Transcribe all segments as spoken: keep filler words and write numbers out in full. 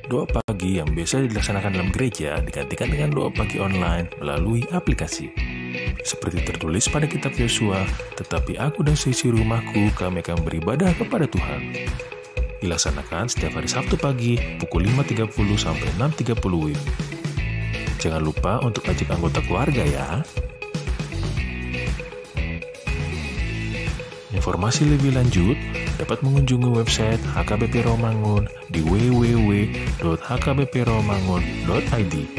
Doa pagi yang biasa dilaksanakan dalam gereja digantikan dengan doa pagi online melalui aplikasi. Seperti tertulis pada kitab Yosua, "Tetapi aku dan seisi rumahku, kami akan beribadah kepada Tuhan." Dilaksanakan setiap hari Sabtu pagi pukul lima tiga puluh sampai enam tiga puluh W I B. Jangan lupa untuk ajak anggota keluarga ya. Informasi lebih lanjut dapat mengunjungi website H K B P Rawamangun di w w w dot h k b p rawamangun dot i d.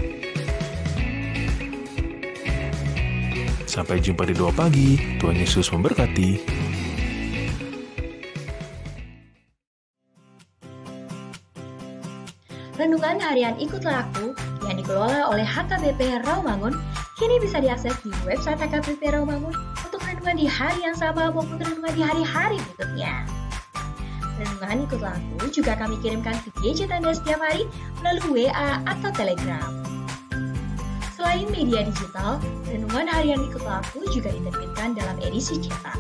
Sampai jumpa di doa pagi. Tuhan Yesus memberkati. Renungan Harian Ikutlah Aku yang dikelola oleh H K B P Rawamangun kini bisa diakses di website H K B P Rawamangun untuk renungan di hari yang sama maupun renungan di hari-hari berikutnya. Renungan Ikutlah Aku juga kami kirimkan via gadget Anda setiap hari melalui W A atau Telegram. Selain media digital, Renungan Harian Ikutlah Aku juga diterbitkan dalam edisi cetak.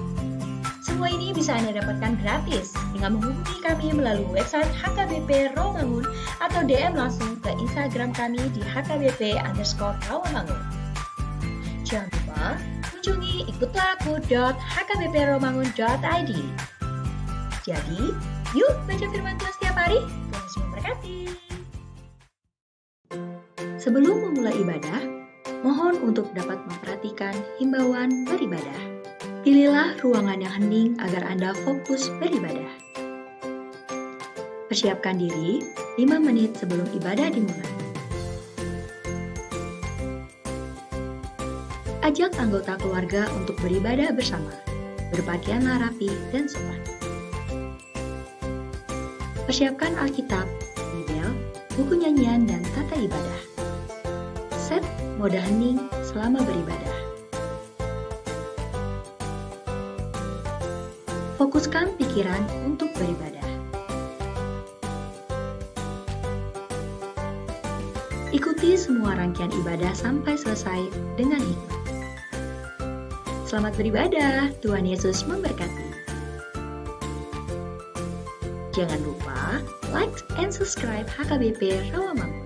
Semua ini bisa Anda dapatkan gratis dengan menghubungi kami melalui website H K B P Rawamangun atau D M langsung ke Instagram kami di H K B P underscore Rawamangun. Jangan lupa kunjungi ikutlah aku dot h k b p rawamangun dot i d. Jadi, yuk baca firman Tuhan setiap hari. Tuhan Yesus memberkati. Sebelum memulai ibadah, mohon untuk dapat memperhatikan himbauan beribadah. Pilihlah ruangan yang hening agar Anda fokus beribadah. Persiapkan diri lima menit sebelum ibadah dimulai. Ajak anggota keluarga untuk beribadah bersama. Berpakaianlah rapi dan sopan. Persiapkan Alkitab, Bibel, buku nyanyian, dan tata ibadah. Set mode hening selama beribadah. Fokuskan pikiran untuk beribadah. Ikuti semua rangkaian ibadah sampai selesai dengan hikmat. Selamat beribadah, Tuhan Yesus memberkati. Jangan lupa like and subscribe H K B P Rawamangun.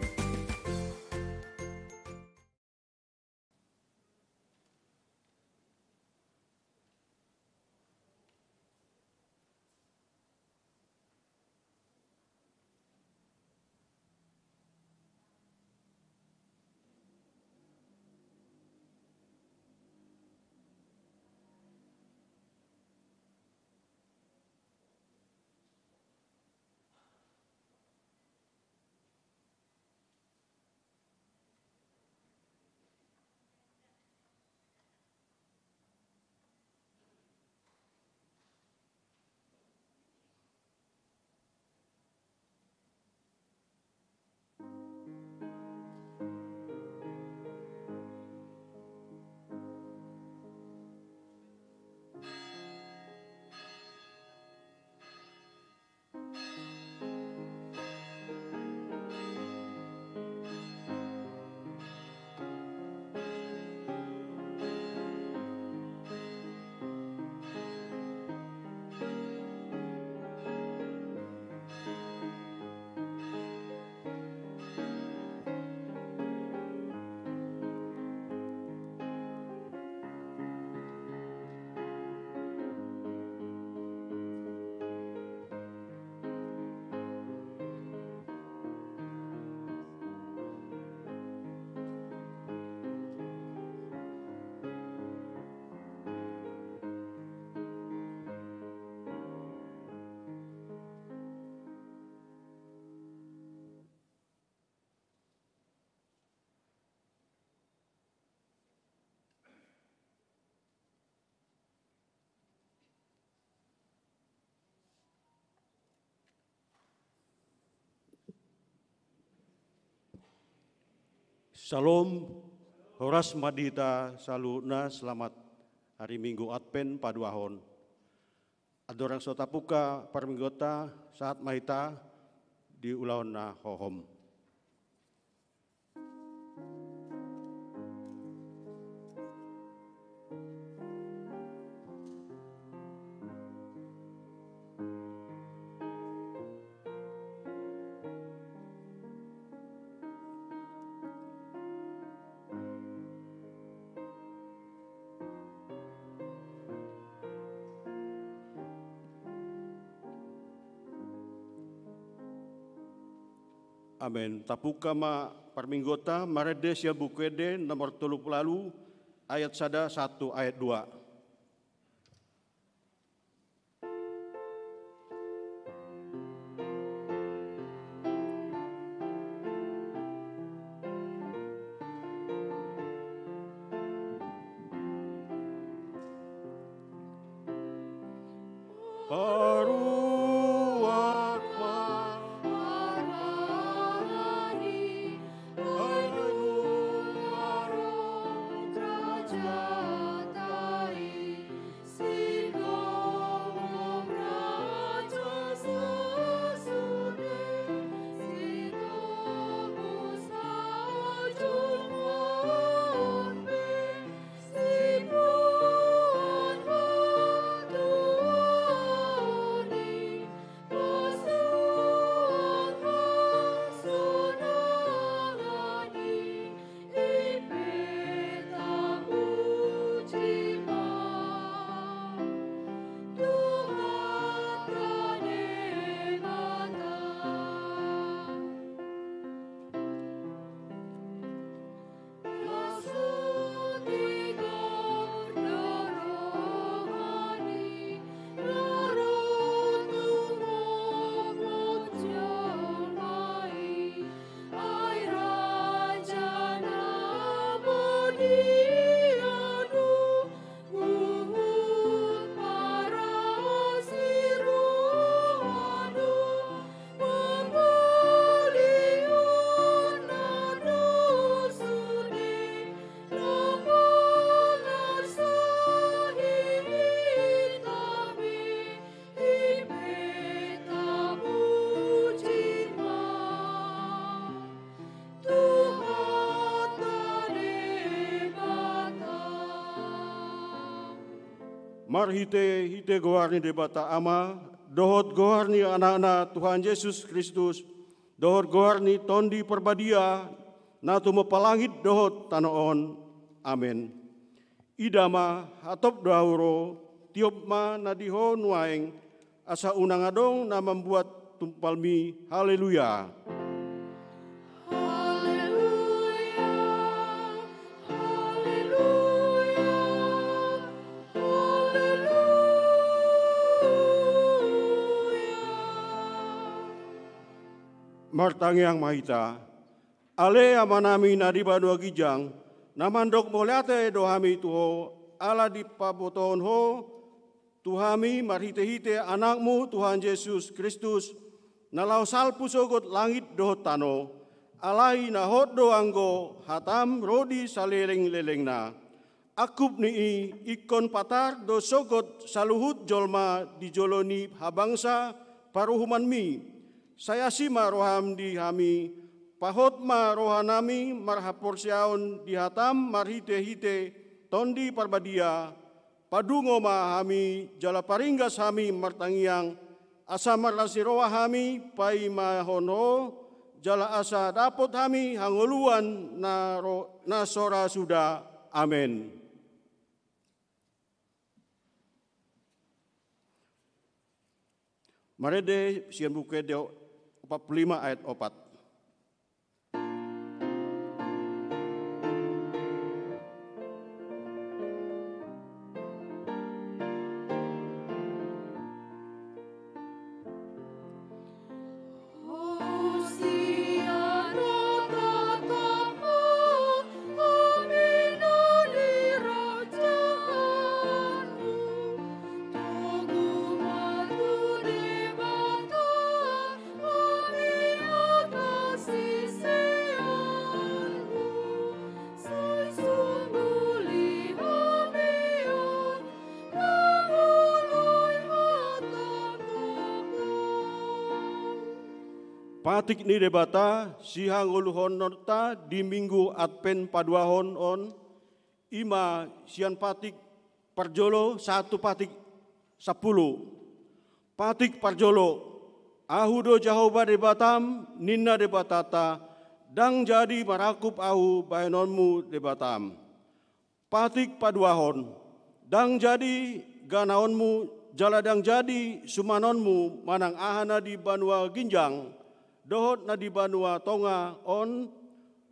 Syalom, horas ma di hita saluhutna, selamat hari Minggu Advent paduahon. Andorang so tapungka parmingguonta, sahat ma hita di ulaon na hohom. Amen. Tapungka ma parmingguonta, marende sian Buku Ende nomor tolu pulu ualu, ayat sada sahat tu ayat dua. Paruak ma harani, ai nunga ro harajaonta i, singkop ma raja sasude, singkop ma sahat tu ape. Marhitehite goar ni Debata Ama, dohot goar ni Anakna Tuhan Jesus Kristus, dohot goar ni Tondi Parbadia, na tumompa langit dohot tano on. Amen. Ida ma, hatop do ahu ro, tiop ma na di ho nuaeng, asa unang adong na mambuat tumpalmi. Haleluya. Haleluya, haleluya, haleluya. Martangiang ma hita. Ale Amanami na di banua ginjang, na mandok mauliate do hami tu Ho, ala dipabotohon Ho tu hami marhitehite Anakmu Tuhan Jesus Kristus, na laho salpu sogot langit dohot tano, alai na hot do anggo hataM ro di salelenglelengna. Angkup ni i ingkon patar do sogot saluhut jolma di jolo ni habangsa paruhumanMi. Sai asi ma rohaM di hami, pahot ma rohanami marhaporseaon di hataM marhitehite Tondi Parbadia, padungo ma hami jala paringgas hami martangiang, asa marlas ni roha hami paimahon Ho, jala asa dapot hami hangoluan na ro-, na so ra suda. Amen. Marende sian Buku Ende opat pulu lima ayat opat. Patik ni Debata sihangoluhononta di Minggu Advent paduahon on, i ma sian patik parjolo sahat tu patik sampulu. Patik parjolo, Ahu do Jahowa Debatam, ninna Debatanta, ndang jadi marangkup Ahu bahenonmu Debatam. Patik paduahon, ndang jadi ganaonmu, jala ndang jadi sumanonmu manang aha na di banua ginjang, dohot na di banua tonga on,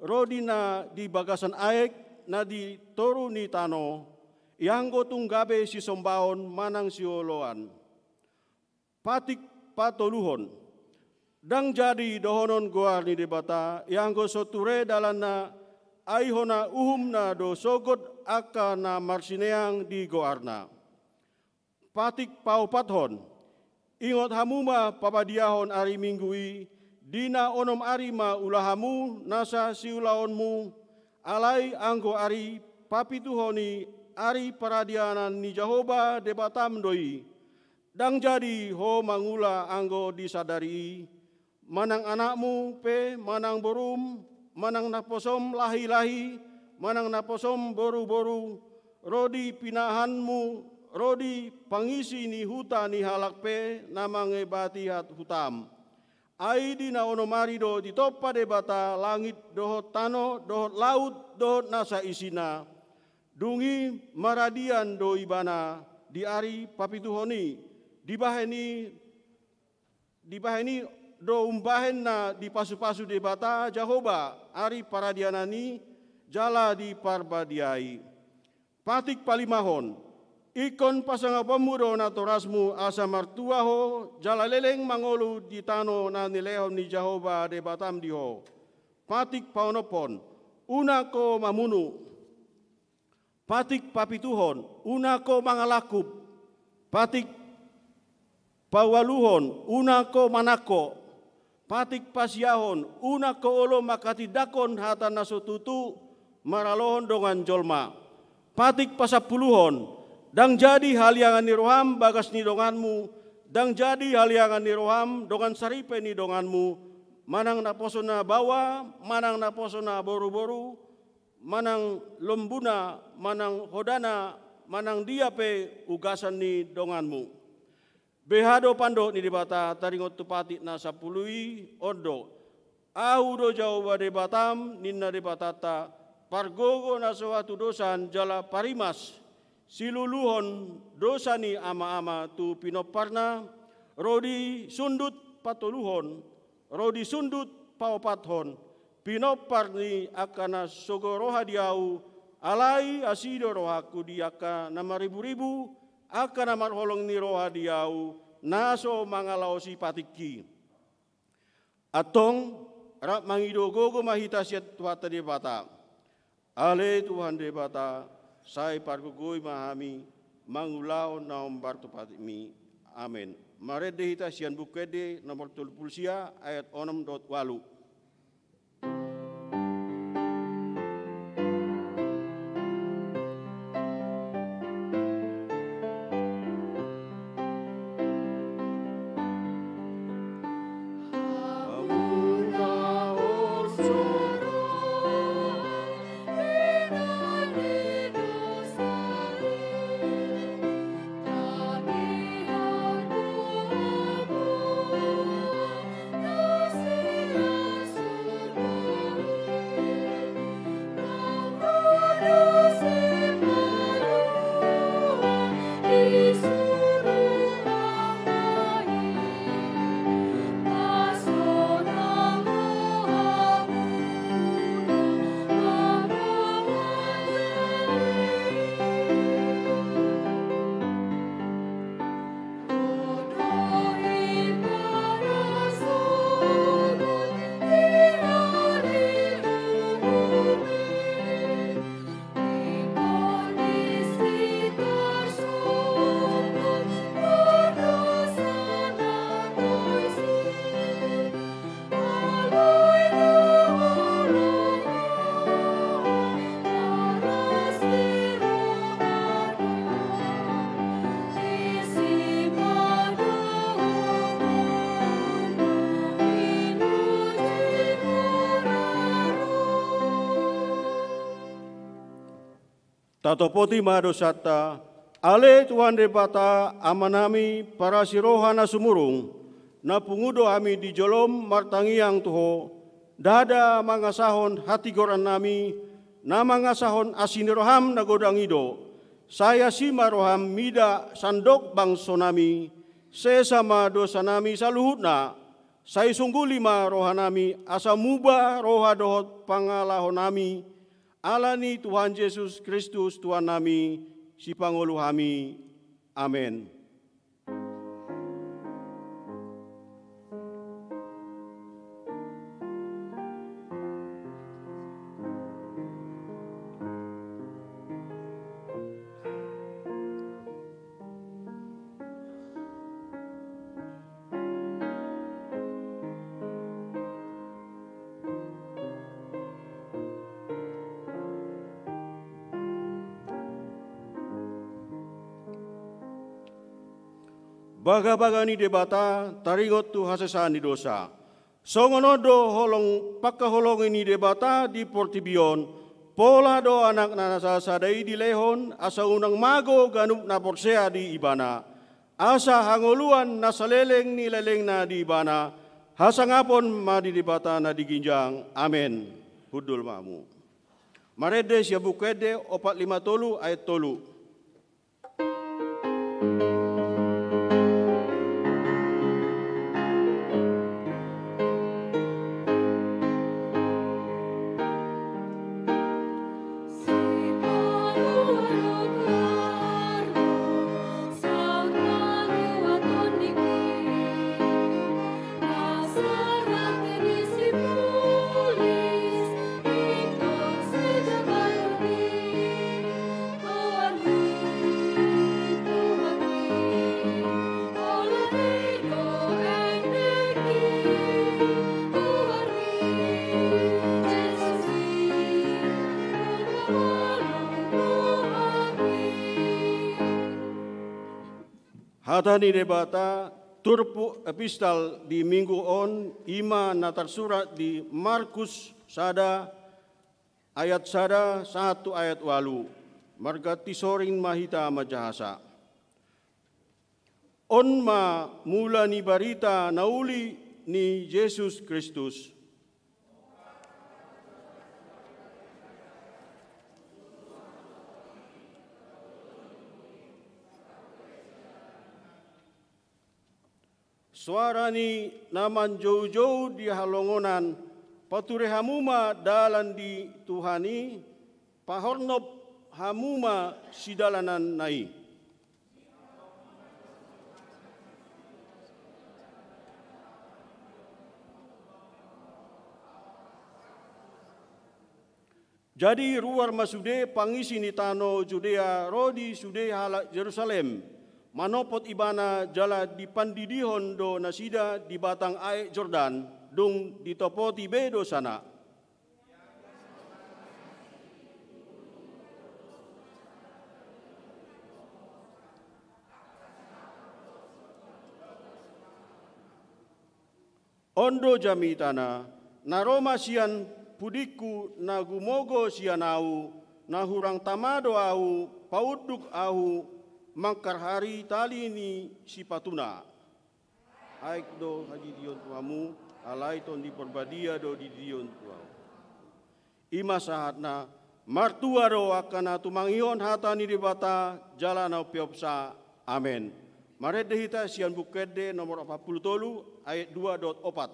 ro di na di bagasan aek na di toru ni tano, ianggo tung gabe sisombaon manang sioloan. Patik patoluhon. Ndang jadi dohonon goar ni Debata, ianggo so ture dalanna, ai hona uhumna do sogot angka na marsineang di goarna. Patik paopathon. Ingot hamu ma pabadiahon ari Minggu i, di na onom ari ma ula hamu nasa siulaonmu, alai anggo ari papituhon i, ari paradianan ni Jahowa Debatam do i. Ndang jadi ho mangula anggo di sadari i, manang anakmu pe, manang borum, manang naposom lahi-lahi, manang naposom boru-boru, ro di pinahanmu, ro di pangisi ni huta ni halak pe na mangebati hat-, hutam. Ai di na onom ari do ditompa Debata langit dohot tano, dohot laut, dohot nasa isina. Dung i maradian do ibana di ari papituhon i, dibahen i, dibahen i do umbahen na dipasu-pasu Debata Jahowa ari paradianan i, jala diparbadiai. Patik palimahon. Ingkon pasangaponmu do natorasmu asa martua ho, jala leleng mangolu di tano na nilehon ni Jahowa Debatam di ho. Patik paonomhon. Unang ho mamunu. Patik papituhon. Unang ho mangalangkup. Patik paualuhon. Unang ho manangko. Patik pasiahon. Unang ho olo manghatindanghon hata na so tutu maralohon dongan jolma. Patik pasampuluhon. Ndang jadi haliangan ni roham bagas ni donganmu, ndang jadi haliangan ni roham dongan saripe ni donganmu, manang naposo na baoa, manang naposo na boru-boru, manang lombuna, manang hodana, manang dia pe ugasan ni donganmu. Beha do pandok ni Debata taringot tu patik na sampulu i, on do: Ahu do Jahowa Debatam, ninna Debatanta, pargogo na so hatudosan jala parimas, siluluhon dosa ni ama-ama tu pinomparna, ro di sundut patoluhon, ro di sundut paopathon, pinompar ni angka na sogo roha di ahu, alai asi do rohangku di angka na marribu-ribu, angka na marholong ni roha di ahu, na so mangalaosi patikki. Antong, rap mangido gogo ma hita sian Tuhanta Debata. Ale Tuhan Debata, sai pargogoi ma hami mangulahon na hombar tu patikmi. Amen. Marende hita sian Buku Ende nomor tolu pulu sia, ayat onom dohot ualu. Tatopoti ma dosanta. Ale Tuhan Debata, Amanami, parasi roha na sumurung, na pungu do hami di jolom martangiang tu Ho, ndada mangasahon hatigorannami, na mangasahon asi ni roham na godang i do. Sai asi ma roham mida sandok bangsonami, sesa ma dosanami saluhutna, Sai songguli ma rohanami, asa muba roha dohot pangalahonami, ala ni Tuhan Jesus Kristus Tuhannami, Sipangolu hami. Amen. Bagabaga ni Debata taringot tu hasesaan ni dosa. Songon on do holong pangkaholongi ni Debata di portibi on, pola do Anakna na sasada i dilehon, asa unang mago ganup na porsea di Ibana, asa hangoluan na saleleng ni lelengna di Ibana. Hasangapon ma di Debata na di ginjang. Amen. Hundul ma hamu. Marende sian Buku Ende opat lima tolu ayat tolu. Hata ni Debata, turpuk epistel di minggu on, i ma na tarsurat di Markus sada, ayat sada sahat tu ayat ualu. Marganti soring ma hita manjahasa. On ma mula ni barita na uli ni Jesus Kristus. Soara ni na manjoujou di halongonan, pature hamu ma dalan di Tuhan i, pahornop hamu ma sidalananna i. Jadi ruar ma sude pangisi ni tano Judea ro di sude halak Jerusalem, manopot Ibana, jala dipandidihon do nasida di batang aek Jordan, dung ditopoti be dosana. On do jamitana, na ro ma sian pudingku na gumogo sian ahu, na hurang tama do ahu, paunduk ahu, mangkarhari tali ni sipatuna. Aek do hadidion tu hamu, alai Tondi Parbadia do didion tu ahu. I ma sahatna. Martua do angka na tumangihon hata ni Debata jala na umpeopsa. Amen. Marende hita sian Buku Ende nomor opat pulu tolu ayat dua dohot opat.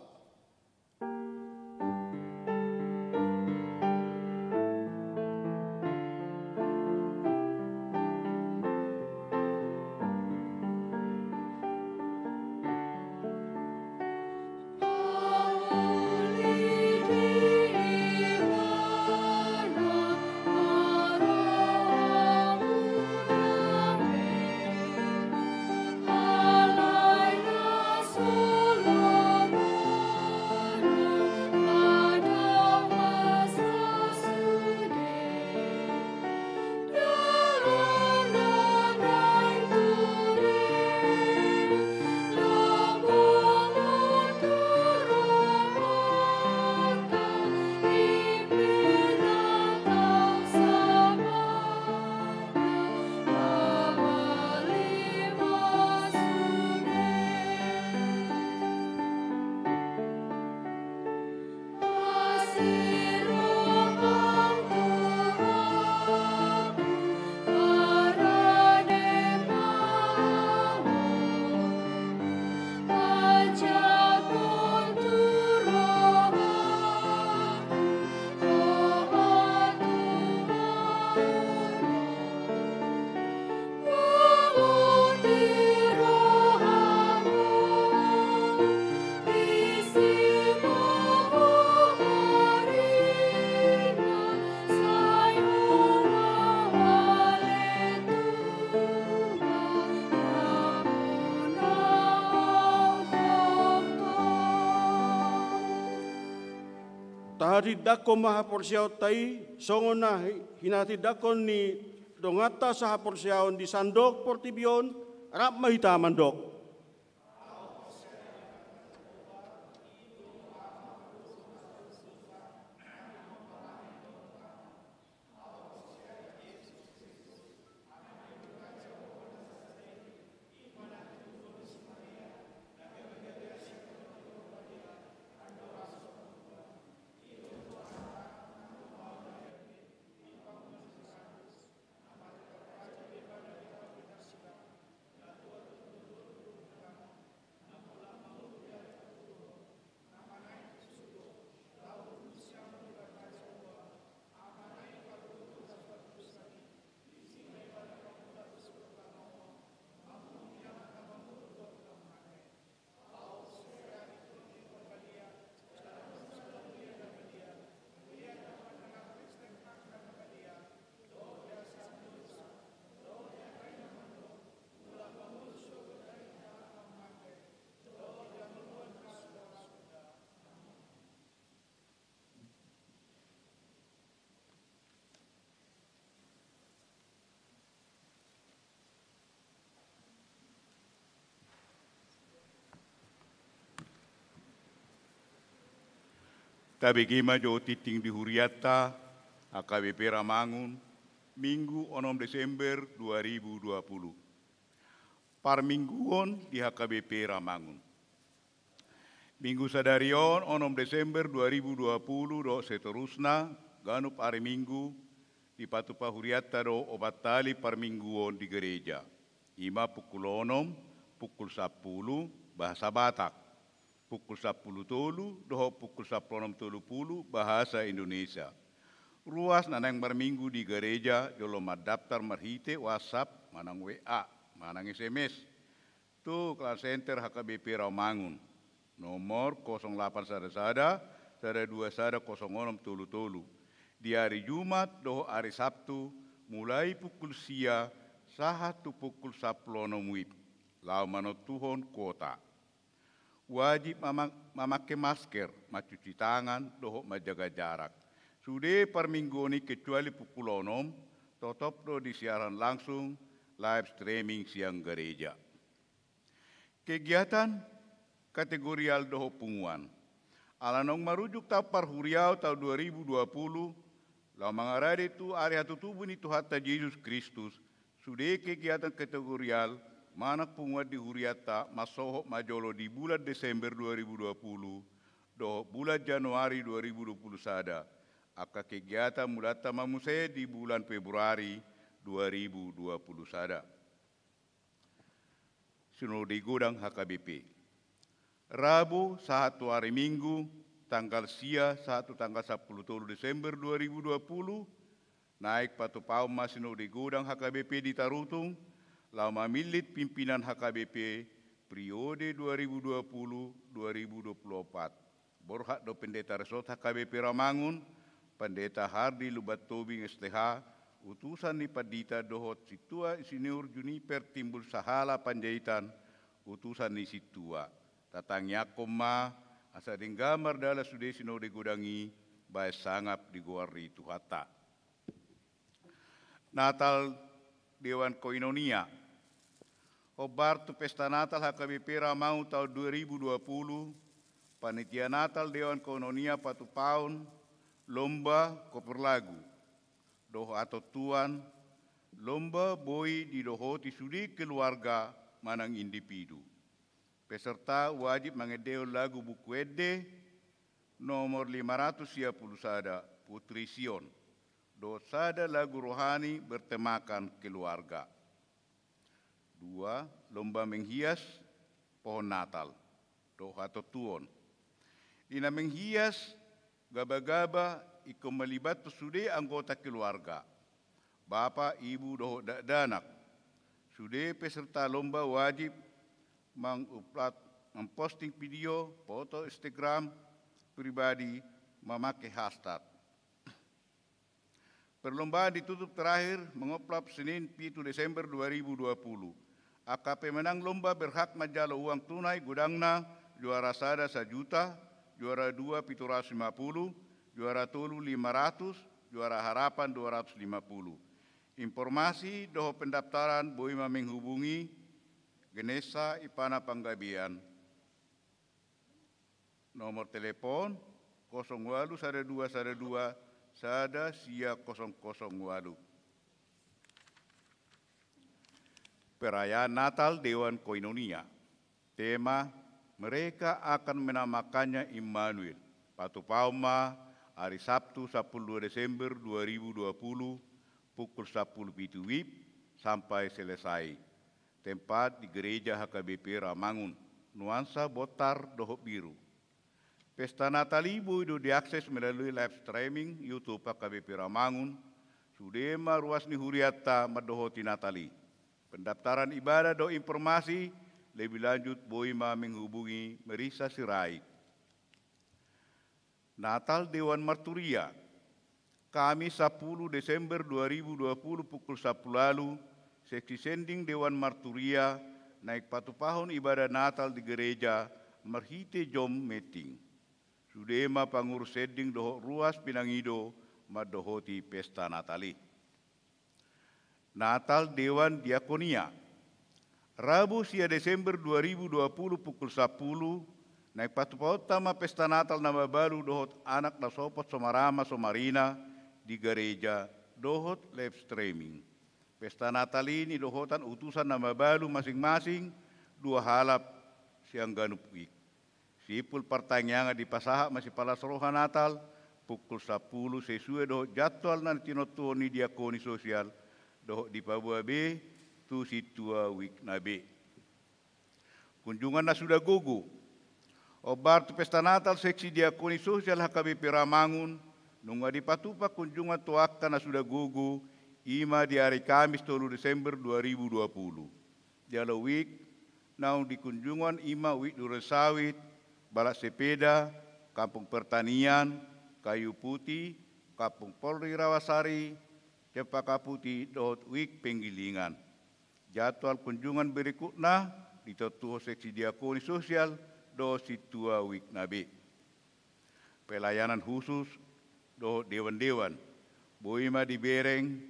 Tahatindangkon ma haporseaonta i songon na hi-, hinahatindangkon ni donganta sahaporseaon di sandok portibi on. Rap ma hita mandok. Tabege ma jo tingting di hurianta, H K B P Ramangun, Minggu onom Desember dua ribu dua puluh. Parmingguon di H K B P Ramangun. Minggu sadari on, onom Desember dua ribu dua puluh, dohot seterusna, ganup ari Minggu, dipatupa hurianta do opat hali parmingguon di gareja. I ma pukul onom, pukul sampulu, bahasa Batak. Pukul sampulu tolu, dohot pukul sampulu onom tolu pulu, bahasa Indonesia. Ruas na naeng marminggu di gareja, jolo mandaptar marhite WhatsApp, manang W A, manang S M S. Tu call center H K B P Rawamangun, nomor kosong lapan sada sada, sada dua sada, kosong onom tolu tolu. Di ari Jumat dohot ari Sabtu, mulai pukul sia sahat tu pukul sampulu onom wib, laho manontuhon kuota. Wajib mama-, mamake masker, mancuci tangan, dohot manjaga jarak. Sude parmingguon i kecuali pukul onom, totop do disiaran langsung, live streaming sian gareja. Kegiatan kategorial dohot punguan. Ala naung marujung taon parhuriaon taon dua ribu dua puluh, laho mangarade tu ari hatutubu ni Tuhanta Jesus Kristus, sude kegiatan kategorial manang punguan di hurianta mansohot ma jolo di bulan Desember dua ribu dua puluh dohot bulan Januari dua ribu dua puluh sada. Angka kegiatan mulanta ma muse di bulan Februari dua ribu dua puluh sada. Sinode Godang H K B P. Rabu sahat tu ari Minggu, tanggal sia sahat tu tanggal sampulu tolu Desember dua ribu dua puluh, naeng patupaon ma Sinode Godang H K B P di Tarutung, laho mamillit pimpinan H K B P periode dua ribu dua puluh dua ribu dua puluh opat. Borhat do Pendeta Resort H K B P Rawamangun, Pendeta Hardi Lumban Tobing S T H, utusan ni Pandita, dohot Sintua Insinyur Juniper Timbul Sahala Panjaitan, utusan ni Sintua. Tatangiangkon ma asa denggan mardalan sude Sinode Godang i bahen sangap di goar ni Tuhanta. Natal Dewan Koinonia. Hombar tu pesta Natal H K B P Rawamangun taon dua ribu dua puluh, panitia Natal Dewan Koinonia patupaon lomba koper lagu dohot hatontuan, lomba boi didohoti sude keluarga manang individu. Peserta wajib mangendehon lagu Buku Ende nomor lima ratus sia pulu sada, Putri Sion, dohot sada lagu rohani bertemakan keluarga. Dua, lomba menghias pohon Natal dohot hatontuon. Di na menghias gabagaba ingkon malibathon sude anggota keluarga, bapa, ibu, dohot dakdanak. Sude peserta lomba wajib mangupload, mamposting video, foto Instagram pribadi, mamake hashtag. Perlombaan ditutup terakhir mangupload Senin pitu Desember dua ribu dua puluh. Angka pemenang lomba berhak manjalo uang tunai godangna juara sada sajuta, juara dua pitu ratus lima puluh, Juara tolu lima ratus, Juara Harapan dua ratus lima puluh. Informasi dohot pendaftaran boi ma menghubungi Ganesha Ipana Panggabean. Nomor telepon kosong ualu sada dua sada dua sada sia kosong kosong ualu. Perayaan Natal Dewan Koinonia. Tema, mereka akan menamakannya Immanuel. Patupahon ma ari Sabtu sampulu dua Desember dua ribu dua puluh pukul sampulu pitu WIB sampai selesai. Tempat di Gereja H K B P Rawamangun, nuansa bontar dohot biru. Pesta Natal i boi do diakses melalui live streaming YouTube H K B P Rawamangun, sude ma ruas ni hurianta mandohoti Natal i. Pendaftaran ibadah dohot informasi lebih lanjut boi ma menghubungi Marissa Sirait. Natal Dewan Marturia. Kamis sampulu Desember dua ribu dua puluh pukul sampulu ualu, seksi sending Dewan Marturia naeng patupahon ibadah Natal di gereja marhite Zoom meeting. Sude ma pangurus sending dohot ruas pinangido mandohoti pesta Natal i. Natal Dewan Diakonia. Rabu sia Desember dua ribu dua puluh pukul sampulu, naeng patupahonta ma pesta Natal na mabalu dohot anak na sopot so marama so marina di gareja dohot live streaming. Pesta Natal i nidohotan utusan na mabalu masing-masing dua halap sian ganup WIB. Simpul partangiangan dipasahat masipalas roha Natal pukul sampulu sesuai dohot jadwal na tinontuhon ni diakoni sosial dohot dipaboa be tu sintua WIB na be. Kunjungan na suda gogo. Ombar tu pesta Natal seksi diakoni sosial H K B P Rawamangun, nunga dipatupa kunjungan tu angka na suda gogo, i ma di ari Kamis tolu Desember dua ribu dua puluh. Jala WIB naung dikunjungan i ma WIB Durensawit, Balak Sepeda, Kampung Pertanian, Kayu Putih, Kampung Polri Rawasari, Cempaka Putih dohot WIB Penggilingan. Jadwal kunjungan berikutna ditontuhon seksi diakoni sosial dohot sintua WIB na be. Pelayanan khusus dohot dewan-dewan boi ma dibereng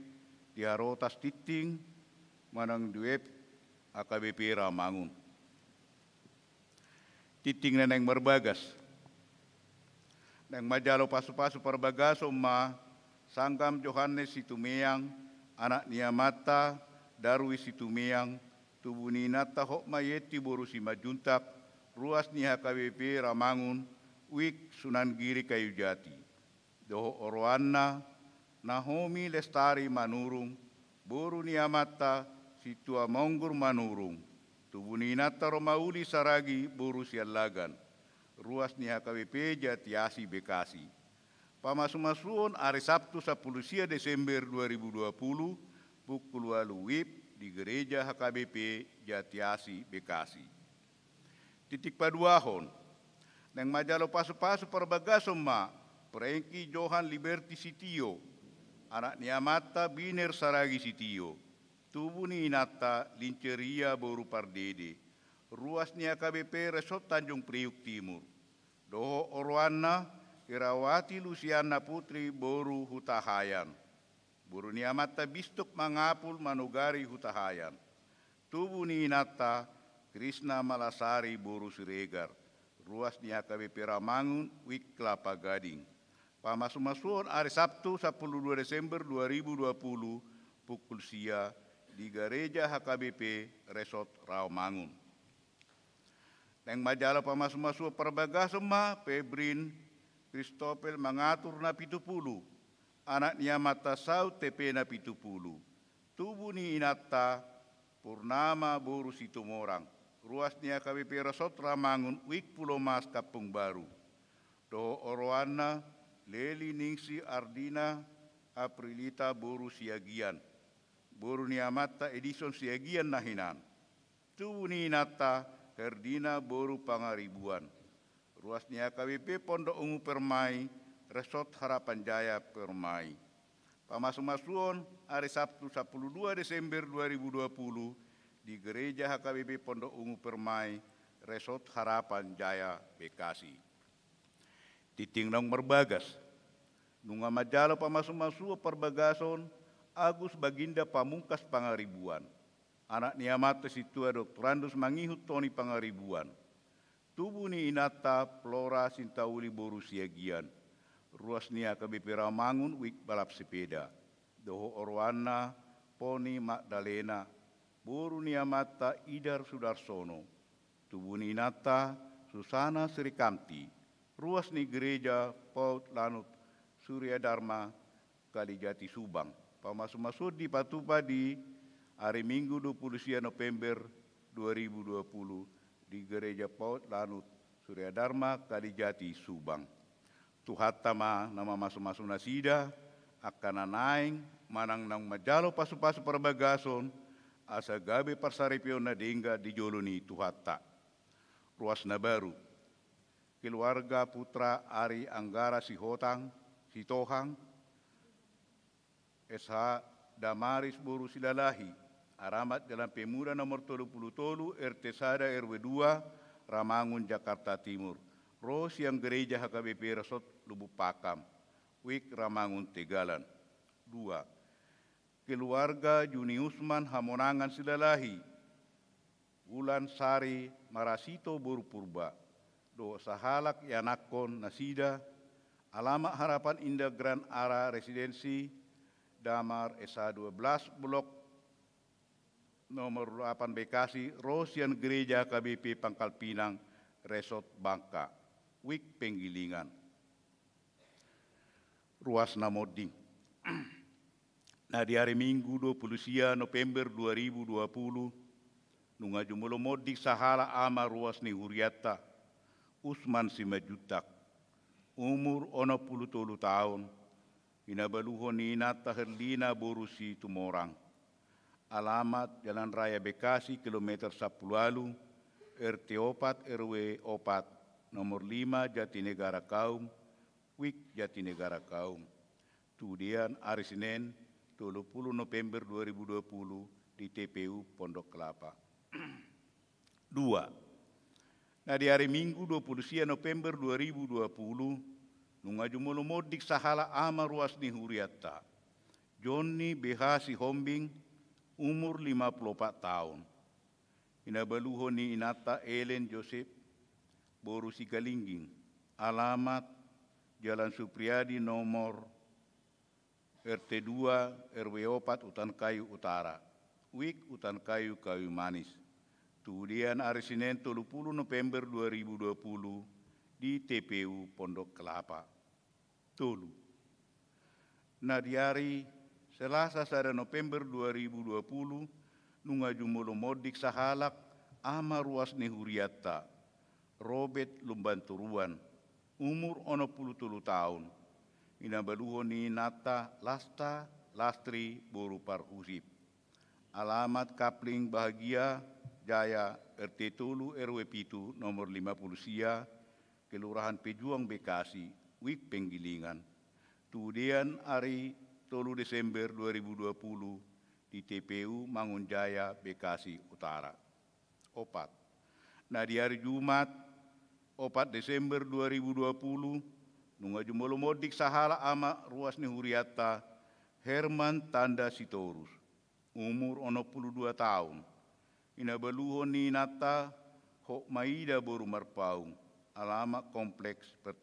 di harotas tingting manang di web H K B P Rawamangun. Tingting na naeng marbagas. Naeng manjalo pasu-pasu parbagason ma Sanggam Johannes Situmeang, anak ni amanta Darwis Situmeang, tubu ni inanta Hotma Yenti boru Simanjuntak, ruas ni H K B P Rawamangun, WIB Sunan Giri Kayujati. Dohot oroanna Nahomi Lestari Manurung, boru ni amanta Sintua Monggur Manurung, tubu ni inanta Romauli Saragi boru Siallagan, ruas ni H K B P Jatiasi Bekasi. Pamasu-masuon ari Sabtu sampulu sia Desember dua ribu dua puluh pukul ualu WIB di Gereja H K B P Jatiasi Bekasi. Tingting paduahon. Naeng manjalo pasu-pasu parbagason ma Prengki Johan Liberti Sitio, anak ni amanta Biner Saragi Sitio, tubu ni inanta Linceria boru Pardede, ruas ni H K B P Resort Tanjung Priuk Timur. Dohot oroanna Irawati Lusiana Putri boru Hutahaean, boru ni amanta Bistok Mangapul manogari Hutahaean. Tubu ni inanta Krisna Malasari boru Siregar, ruas ni H K B P Rawamangun, WIB Kelapa Gading. Pamasu-masuon ari Sabtu sampulu dua Desember dua ribu dua puluh pukul sia di Gareja H K B P Resort Rawamangun. Naeng manjalo pamasu-masuon parbagason ma Febrin Kristopel Mangatur Napitupulu, anak ni amanta Saut T P Napitupulu, tubu ni inanta Purnama boru Situmorang, ruas ni H K B P Resort Rawamangun, WIB Pulomas Kampung Baru. Dohot oroanna Leli Ningsi Ardina Aprilita boru Siagian, boru ni amanta Edison Siagian na hinan. Tubu ni inanta Herdina boru Pangaribuan, ruas ni H K B P Pondok Ungu Permai, Resort Harapan Jaya Permai. Pamasu-masuon ari Sabtu sampulu dua Desember dua ribu dua puluh di Gereja H K B P Pondok Ungu Permai, Resort Harapan Jaya Bekasi. Tingting naung marbagas. Nunga manjalo pamasumasuon parbagason Agus Baginda Pamungkas Pangaribuan, anak ni amanta sintua Doktorandus Mangihut Toni Pangaribuan. Tubu ni inanta Flora Sintauli boru Siagian, ruas ni H K B P Rawamangun, wijk balap sepeda, dohot oroanna Poni Magdalena, boru ni amanta Idar Sudarsono. Tubu ni inanta Susana Srikamti, ruas ni Gereja Paut Lanut Surya Dharma Kalijati Subang. Pamasumasuon dipatupa di ari Minggu dua puluh sia November dua ribu dua puluh di Gereja Paut Lanut Surya Dharma Kalijati Subang. Tuhanta ma na mamasumasu nasida, angka na naeng manang naung manjalo pasupasu parbagason, asa gabe parsaripeon na denggan di jolo ni Tuhanta. Ruas na baru, keluarga putra Ari Anggara Sihotang, Sitohang, S H Damaris boru Silalahi, alamat Jalan Pemuda nomor tolu puluh tolu, R T sada, R W dua, Rawamangun, Jakarta Timur, ro sian Gereja H K B P Resort Lubuk Pakam, wijk Rawamangun Tegalan. Dua, keluarga Juni Usman Hamonangan Silalahi, Ulan Sari Marasito boru Purba, dohot sahalak ianakhon nasida, alamat Harapan Indah Grand Ara Residensi, Damar S H dua belas, blok nomor delapan, Bekasi, ro sian Gereja H K B P Pangkal Pinang, Resort Bangka, wijk Penggilingan. Ruas na monding. Na di ari Minggu dua puluh sia November dua ribu dua puluh, nunga jumolo monding sahalak ama ruas ni hurianta, Usman Simanjuntak, umur onom puluh tolu taon, hinabaluhon ni inanta Herlina boru Situmorang. Alamat Jalan Raya Bekasi, kilometer sampulu ualu, R T opat, R W opat, nomor lima, Jatinegara Kaum, wijk Jatinegara Kaum. Tudean ari Senen, tolu puluh November dua ribu dua puluh, di T P U Pondok Kelapa. Dua. Na di ari Minggu dua puluh sia November dua ribu dua puluh, nunga jumolo monding sahalak ama ruas ni hurianta, Jonni B H Sihombing, umur lima puluh opat taon, hinabaluhon ni inanta Ellen Joseph boru Sigalingging, alamat Jalan Supriyadi nomor R T dua, R W opat, Utankayu Utara, wijk Utankayu Kayumanis. Tudean ari Senen, tolu puluh November dua ribu dua puluh, di T P U Pondok Kelapa. Tolu. Na di ari Selasa sada November dua ribu dua puluh, nunga jumolo monding sahalak ama ruas ni hurianta, Robert Lumbantoruan, umur onom puluh tolu taon, hinabaluhon ni inanta Lasta Lastri boru Parhusip. Alamat Kapling Bahagia Jaya, R T tolu, R W pitu, nomor lima puluh sia, Kelurahan Pejuang, Bekasi, wijk Penggilingan. Tudean ari tolu Desember dua ribu dua puluh, di T P U Mangunjaya, Bekasi Utara. Opat. Na di ari Jumat, opat Desember dua ribu dua puluh, nunga jumolo monding sahalak ama ruas ni hurianta, Herman Tanda Sitorus, umur onom puluh dua taon, hinabaluhon ni inanta Hotmaida boru Marpaung, alamat Kompleks Per-,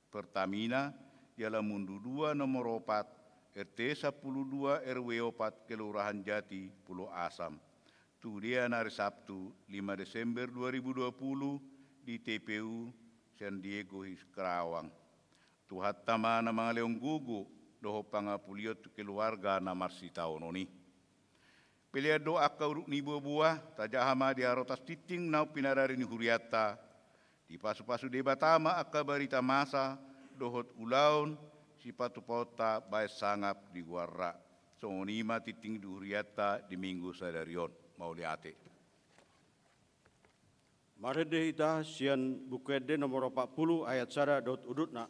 Pertamina, Jalan Mundu dua, nomor opat, R T sampulu dua, R W opat, Kelurahan Jati, Pulo Asam. Tudean ari Sabtu, lima Desember dua ribu dua puluh, di T P U San Diego His Karawang. Tuhanta ma na mangalehon gogo dohot pangapulion tu keluarga na marsitaonon i. Pelean do angka uruk ni boaboa, tajaha ma di harotas tingting naung pinarade ni hurianta, dipasupasu Debata ma angka barita masa dohot ulaon sipatupaonta bahen sangap di goarna. Songon i ma tingting di hurianta di Minggu sadari on. Mauliate. Marende hita sian Buku Ende nomor opat puluh ayat sada dohot udutna.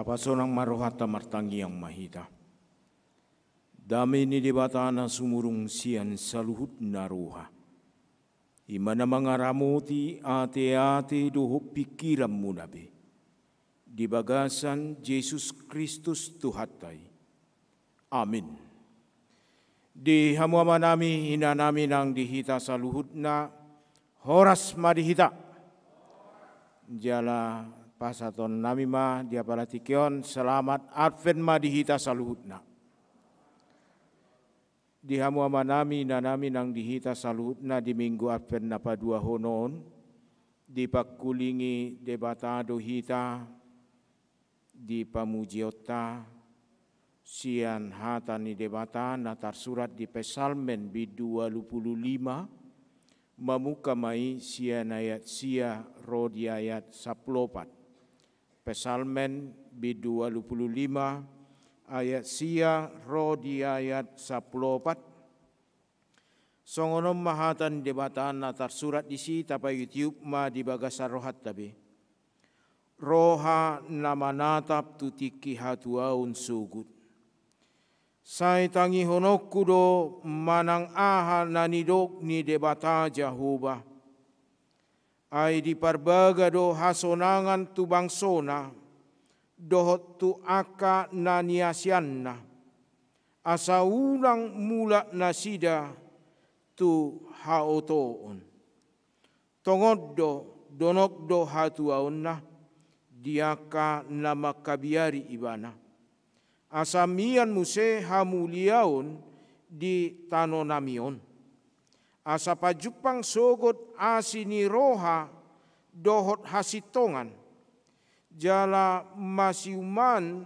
Pasonang ma rohanta, martangiang ma hita. Dame ni Debata na sumurung sian saluhutna roha, i ma na mangaramoti ateate dohot pingkiranmuna be, di bagasan Jesus Kristus Tuhanta i. Amin. Di hamu amanami, inanami nang di hita saluhutna, horas ma di hita. Jala pasahatonnami ma di apala tingki on, selamat Advent ma di hita saluhutna. Di hamu amanami, inanami nang di hita saluhutna, di Minggu Advent na paduahon on, dipangkulingi Debata do hita di pamujionta sian hata ni Debata na tarsurat di Psalmen bindu ualu pulu lima, mamungka ma i sian ayat sia ro di ayat sampulu opat. Psalmen bindu ualu pulu lima, ayat sia ro di ayat sampulu opat. Songon on ma hata ni Debata na tarsurat disi, tapaihutihut ma di bagasan rohanta be. Roha na manatap tu tingki hatuaon sogot. Sai tangihononku do manang aha na nidok ni Debata Jahowa. Ai diparbaga do hasonangan tu bangsona, dohot tu angka na niasianna, asa unang mulak nasida tu haotoon. Tongon do, donok do hatuaonna di angka na mangkabiari ibana. Asa mian muse hamuliaon di tano nami on. Asa pajumpang sogot asi ni roha dohot hasintongan, jala masiuman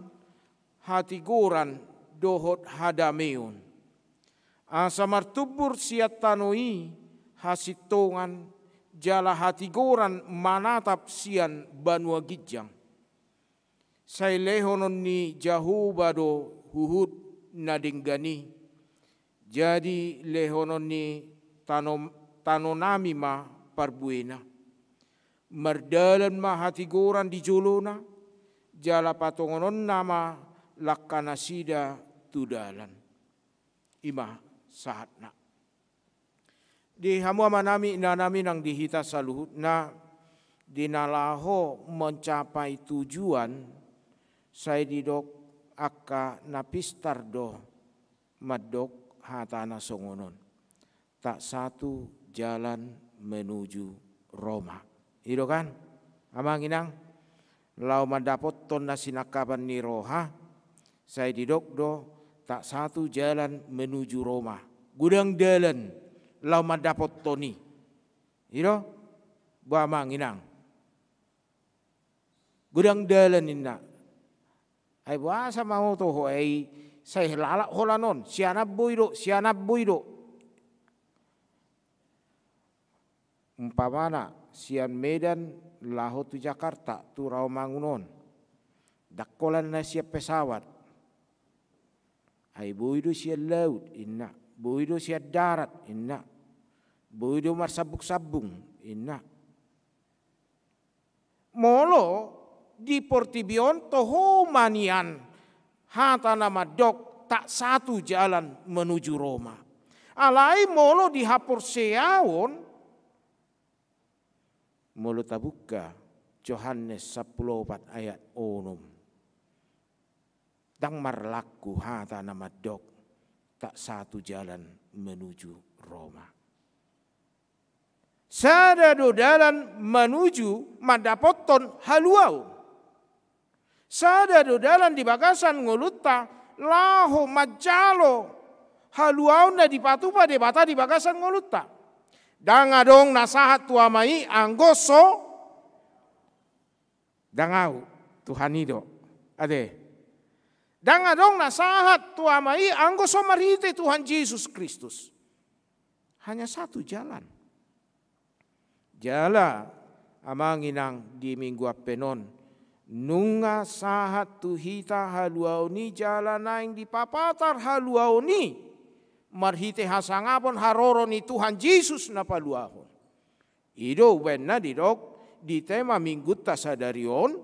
hatigoran dohot hadameon. Asa martumbur sian tano i hasintongan jala hatigoran manatap sian banua ginjang. Sai lehonon ni Jahowa do huhut na denggan i. Jadi lehonon ni tano, tano nami ma parbuena. Mardalan ma hatigoran di jolona, jala patongononna ma langkanasida tu dalan. I ma sahatna. Di hamu amanami, inanami nang di hita saluhutna, di na laho mencapai tujuan, sai didok angka na pistar do mandok hata na songon on. Tak satu jalan menuju Roma. I do kan, amang inang? Laho mandapothon na sinangkapan ni roha, sai didok do, tak satu jalan menuju Roma. Godang dalan laho mandapothon i. I do, ba amang inang. Godang dalan ninna. Ai boasa ma oto ho, ai sai lalap holan on, sian an boi do, sian an boi do. Umpamana, sian Medan laho tu Jakarta, tu Rawamangun on. Ndang holan na sian pesawat. Ai boi do sian laut, inna. Boi do sian darat, inna. Boi do marsambung-sambung, inna. Molo di portibi on toho ma nian hata na mandok tak satu jalan menuju Roma. Alai molo di haporseaon, molo tabuka Johannes sampulu opat ayat onom, ndang marlaku hata na mandok tak satu jalan menuju Roma. Sada do dalan manuju mandapothon haluaon. Sada do dalan di bagasan ngolunta laho manjalo haluaon na dipatupa Debata di bagasan ngolunta. Ndang adong na sahat tu Ama i anggo so, ndang ahu, Tuhan i do. Ate. Ndang adong na sahat tu Ama i anggo so marhite Tuhan Jesus Kristus. Hanya satu jalan. Jala, amang inang, di Minggu Advent on, nunga sahat tu hita haluaon i jala naeng dipapatar haluaon i marhite hasangapon haroro ni Tuhan Jesus na paluahon. I do umbahen na didok di tema Minggunta sadari on,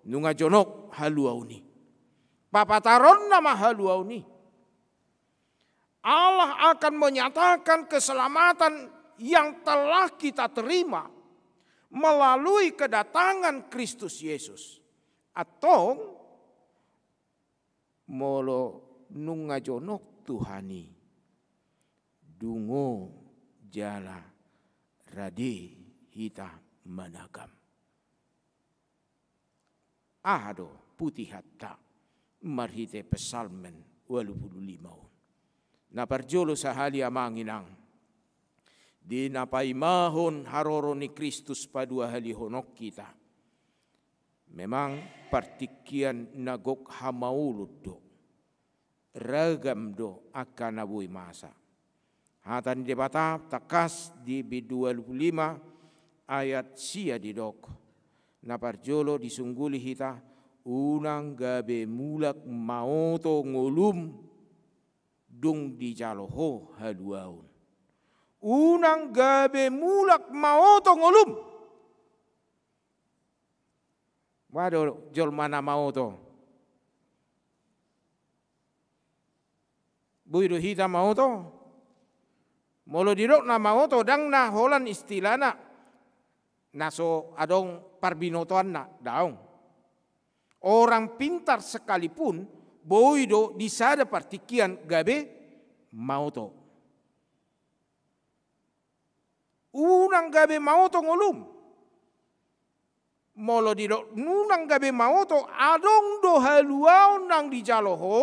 nunga jonok haluaon i. Papataronna ma haluaon i. Allah akan menyatakan keselamatan yang telah kita terima melalui kedatangan Kristus Yesus. Antong, molo nunga jonok Tuhan i, dungo jala rade hita managam. Aha do putihanta marhite Psalmen ualu pulu lima on? Na parjolo sahali, amang inang, di na paimahon haroro ni Kristus paduahalihon hita, memang partingkian na gok hamaolon do. Ragam do angka na boi masa. Hata ni Debata tangkas di bindu ualu pulu lima ayat sia didok. Na parjolo disungguli hita, unang gabe mulak maoto ngolum dung dijalo ho haluaon. Unang gabe mulak maoto ngolum. Boha do jolma na maoto? Boi do hita maoto? Molo didok na maoto, ndang na holan istilahna na so adong parbinotoanna, daong. Orang pintar sekalipun boi do di sada partingkian gabe maoto. Unang gabe maoto ngolum. Molo didok unang gabe maoto, adong do haluaon naung dijalo ho,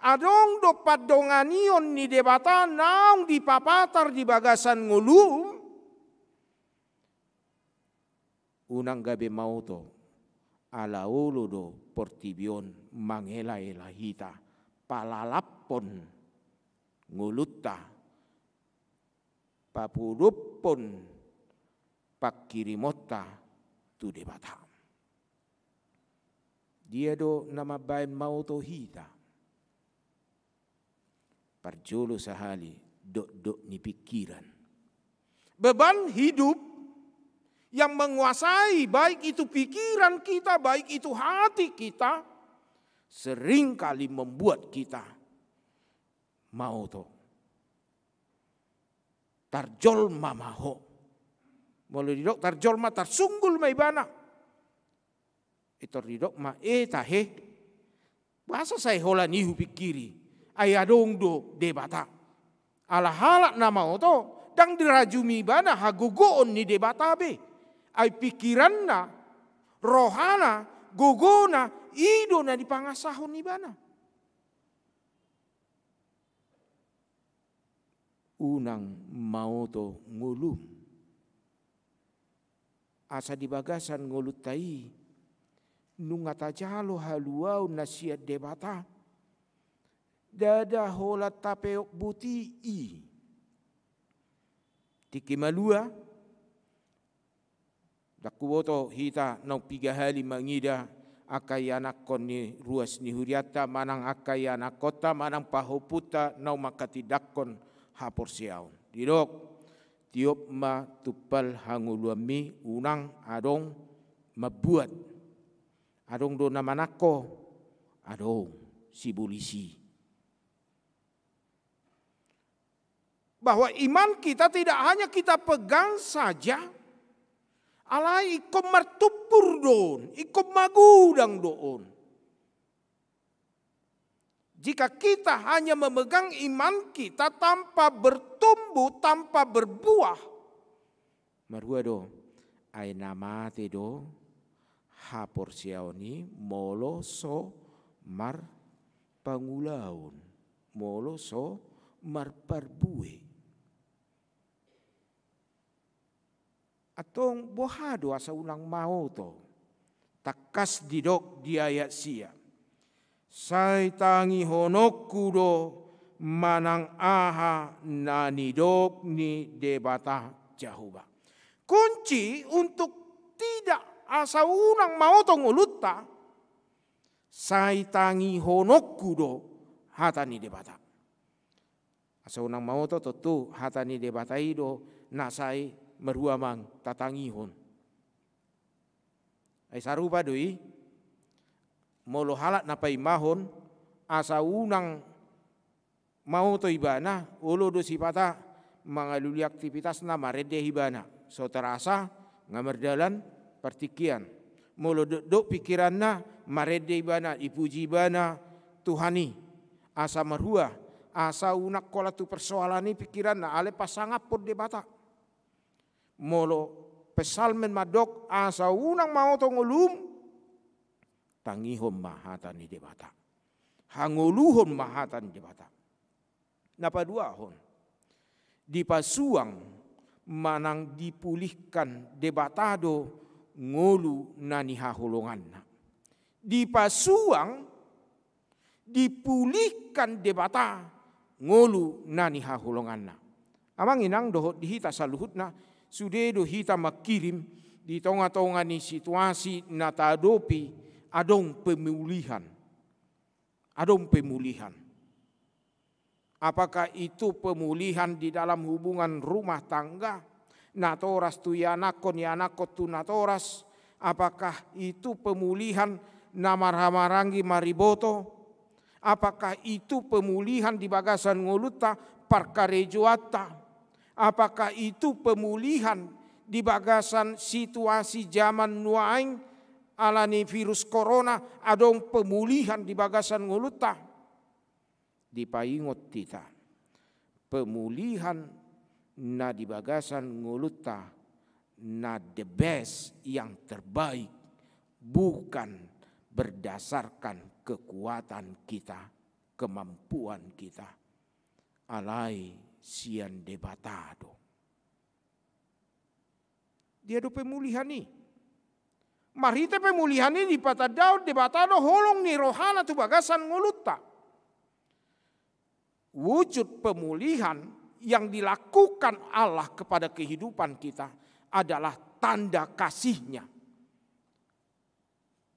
adong do pandonganion ni Debata naung dipapatar di bagasan ngolum. Unang gabe maoto, ala olo do portibi on mangelaela hita, palalaphon ngolunta, papodophon panghirimonta tu Debata. Dia do na mambaen maoto hita? Parjolo sahali, dokdok ni pikiran. Beban hidup yang menguasai, baik itu pikiran kita, baik itu hati kita, seringkali membuat kita maoto. Tarjolma ma ho. Molo didok tarjolma, tarsunggul ma ibana. Pintor didok ma, e tahe, boasa sai holan i hupingkiri? Ai adong do Debata. Ala halak na maoto, ndang dirajumi ibana hagogoon ni Debata be. Ai pingkiranna, rohana, gogona, i do na dipangasahon ibana. Unang maoto ngolum. Asa di bagasan ngolunta i, nunga tajalo haluaon na sian Debata, ndada holan tapeop boti i. Tingki malua, ndang huboto hita naung piga hali mangida angka ianakhon ni ruas ni hurianta, manang angka ianakhonta, manang pahompunta naung manghatindanghon haporseaon. Didok, tiop ma tumpal hangoluanmi, unang adong mambuat. Adong do na manangko? Adong, sibolis i. Bahwa iman kita tidak hanya kita pegang saja, alai ingkon martumpur do on, ingkon magodang do on. Jika kita hanya memegang iman kita tanpa bertumbuh, tanpa berbuah, marhua do, ai na mate do haporseaon i molo so marpangulaon, molo so marparbue. Antong boha do asa unang maoto? Tangkas didok di ayat sia, sai tangihononku do manang aha na nidok ni Debata Jahowa. Kunci untuk tidak asa unang maoto ngolunta, sai tangihononku do hata ni Debata. Asa unang maoto, tontu hata ni Debata i do na sai marhua manang tatangihon. Ai sarupa do i, Molo halak na paimahon, asa unang maoto ibana, olo do sipata mangalului aktivitasna, marende ibana. So terasa nga mardalan partingkian. Molo dokdok pikiranna, marende ibana, dipuji ibana Tuhan i. Asa marhua, asa unang holan tu persoalan i pikiranna, alai pasangaphon Debata. Molo Psalmen mandok, asa unang maoto ngolum, tangihon ma hata ni Debata. Hangoluhon ma hata ni Debata. Na paduahon, dipasuang manang dipulihkan Debata do ngolu na nihaholonganna. Dipasuang, dipulihkan Debata ngolu na nihaholonganna. Amang inang dohot di hita saluhutna, sude do hita mangkirim di tonga-tonga ni situasi na taadopi adong pemulihan. Adong pemulihan. Apakah itu pemulihan di dalam hubungan rumah tangga? Natoras tu ianakhon, ianakhon tu natoras. Apakah itu pemulihan na marhahamaranggi mariboto? Apakah itu pemulihan di bagasan ngolunta, parkarejoanta? Apakah itu pemulihan di bagasan situasi zaman nuaeng ala ni virus corona, adong pemulihan di bagasan ngolunta? Dipaingot hita, pemulihan na di bagasan ngolunta na the best, yang terbaik, bukan berdasarkan kekuatan kita, kemampuan kita, alai sian Debata do. Dia do pemulihan i? Marhite pemulihan i dipatandahon Debata do holong ni rohana tu bagasan ngolunta. Wujud pemulihan yang dilakukan Allah kepada kehidupan kita adalah tanda kasih-Nya.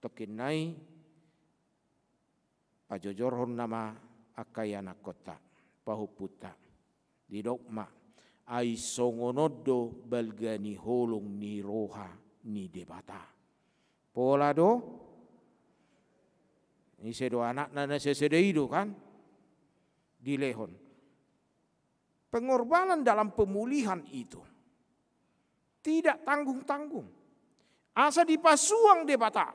Tongkin nai pajojorhon nama angka ianakhonta, pahompunta. Didok ma, ai songon on do balga ni holong ni roha ni Debata. Pola do, ise do anakna na sasada i do kan? Dilehon. Pengorbanan dalam pemulihan itu tidak tanggung-tanggung. Asa dipasuang Debata.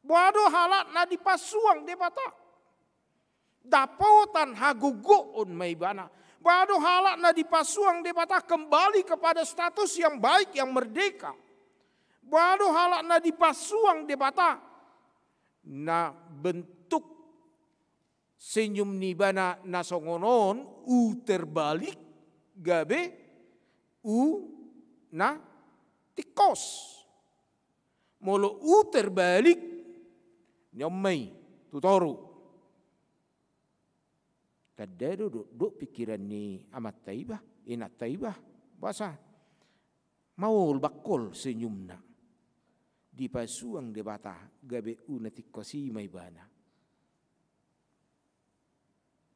Boha do halak na dipasuang Debata? Dapotan hagogoon ma ibana. Boha do halak na dipasuang Debata kembali kepada status yang baik, yang merdeka? Boha do halak na dipasuang Debata na bentuk senyum ni ibana na songon on, u terbalik, gabe u na tingkos. Molo u terbalik, nion ma i tu toru. Tanda do dokdok pikiran ni amanta iba, inanta iba, boasa maol bangkol senyumna. Dipasuang Debata gabe u na tingkos i ma ibana.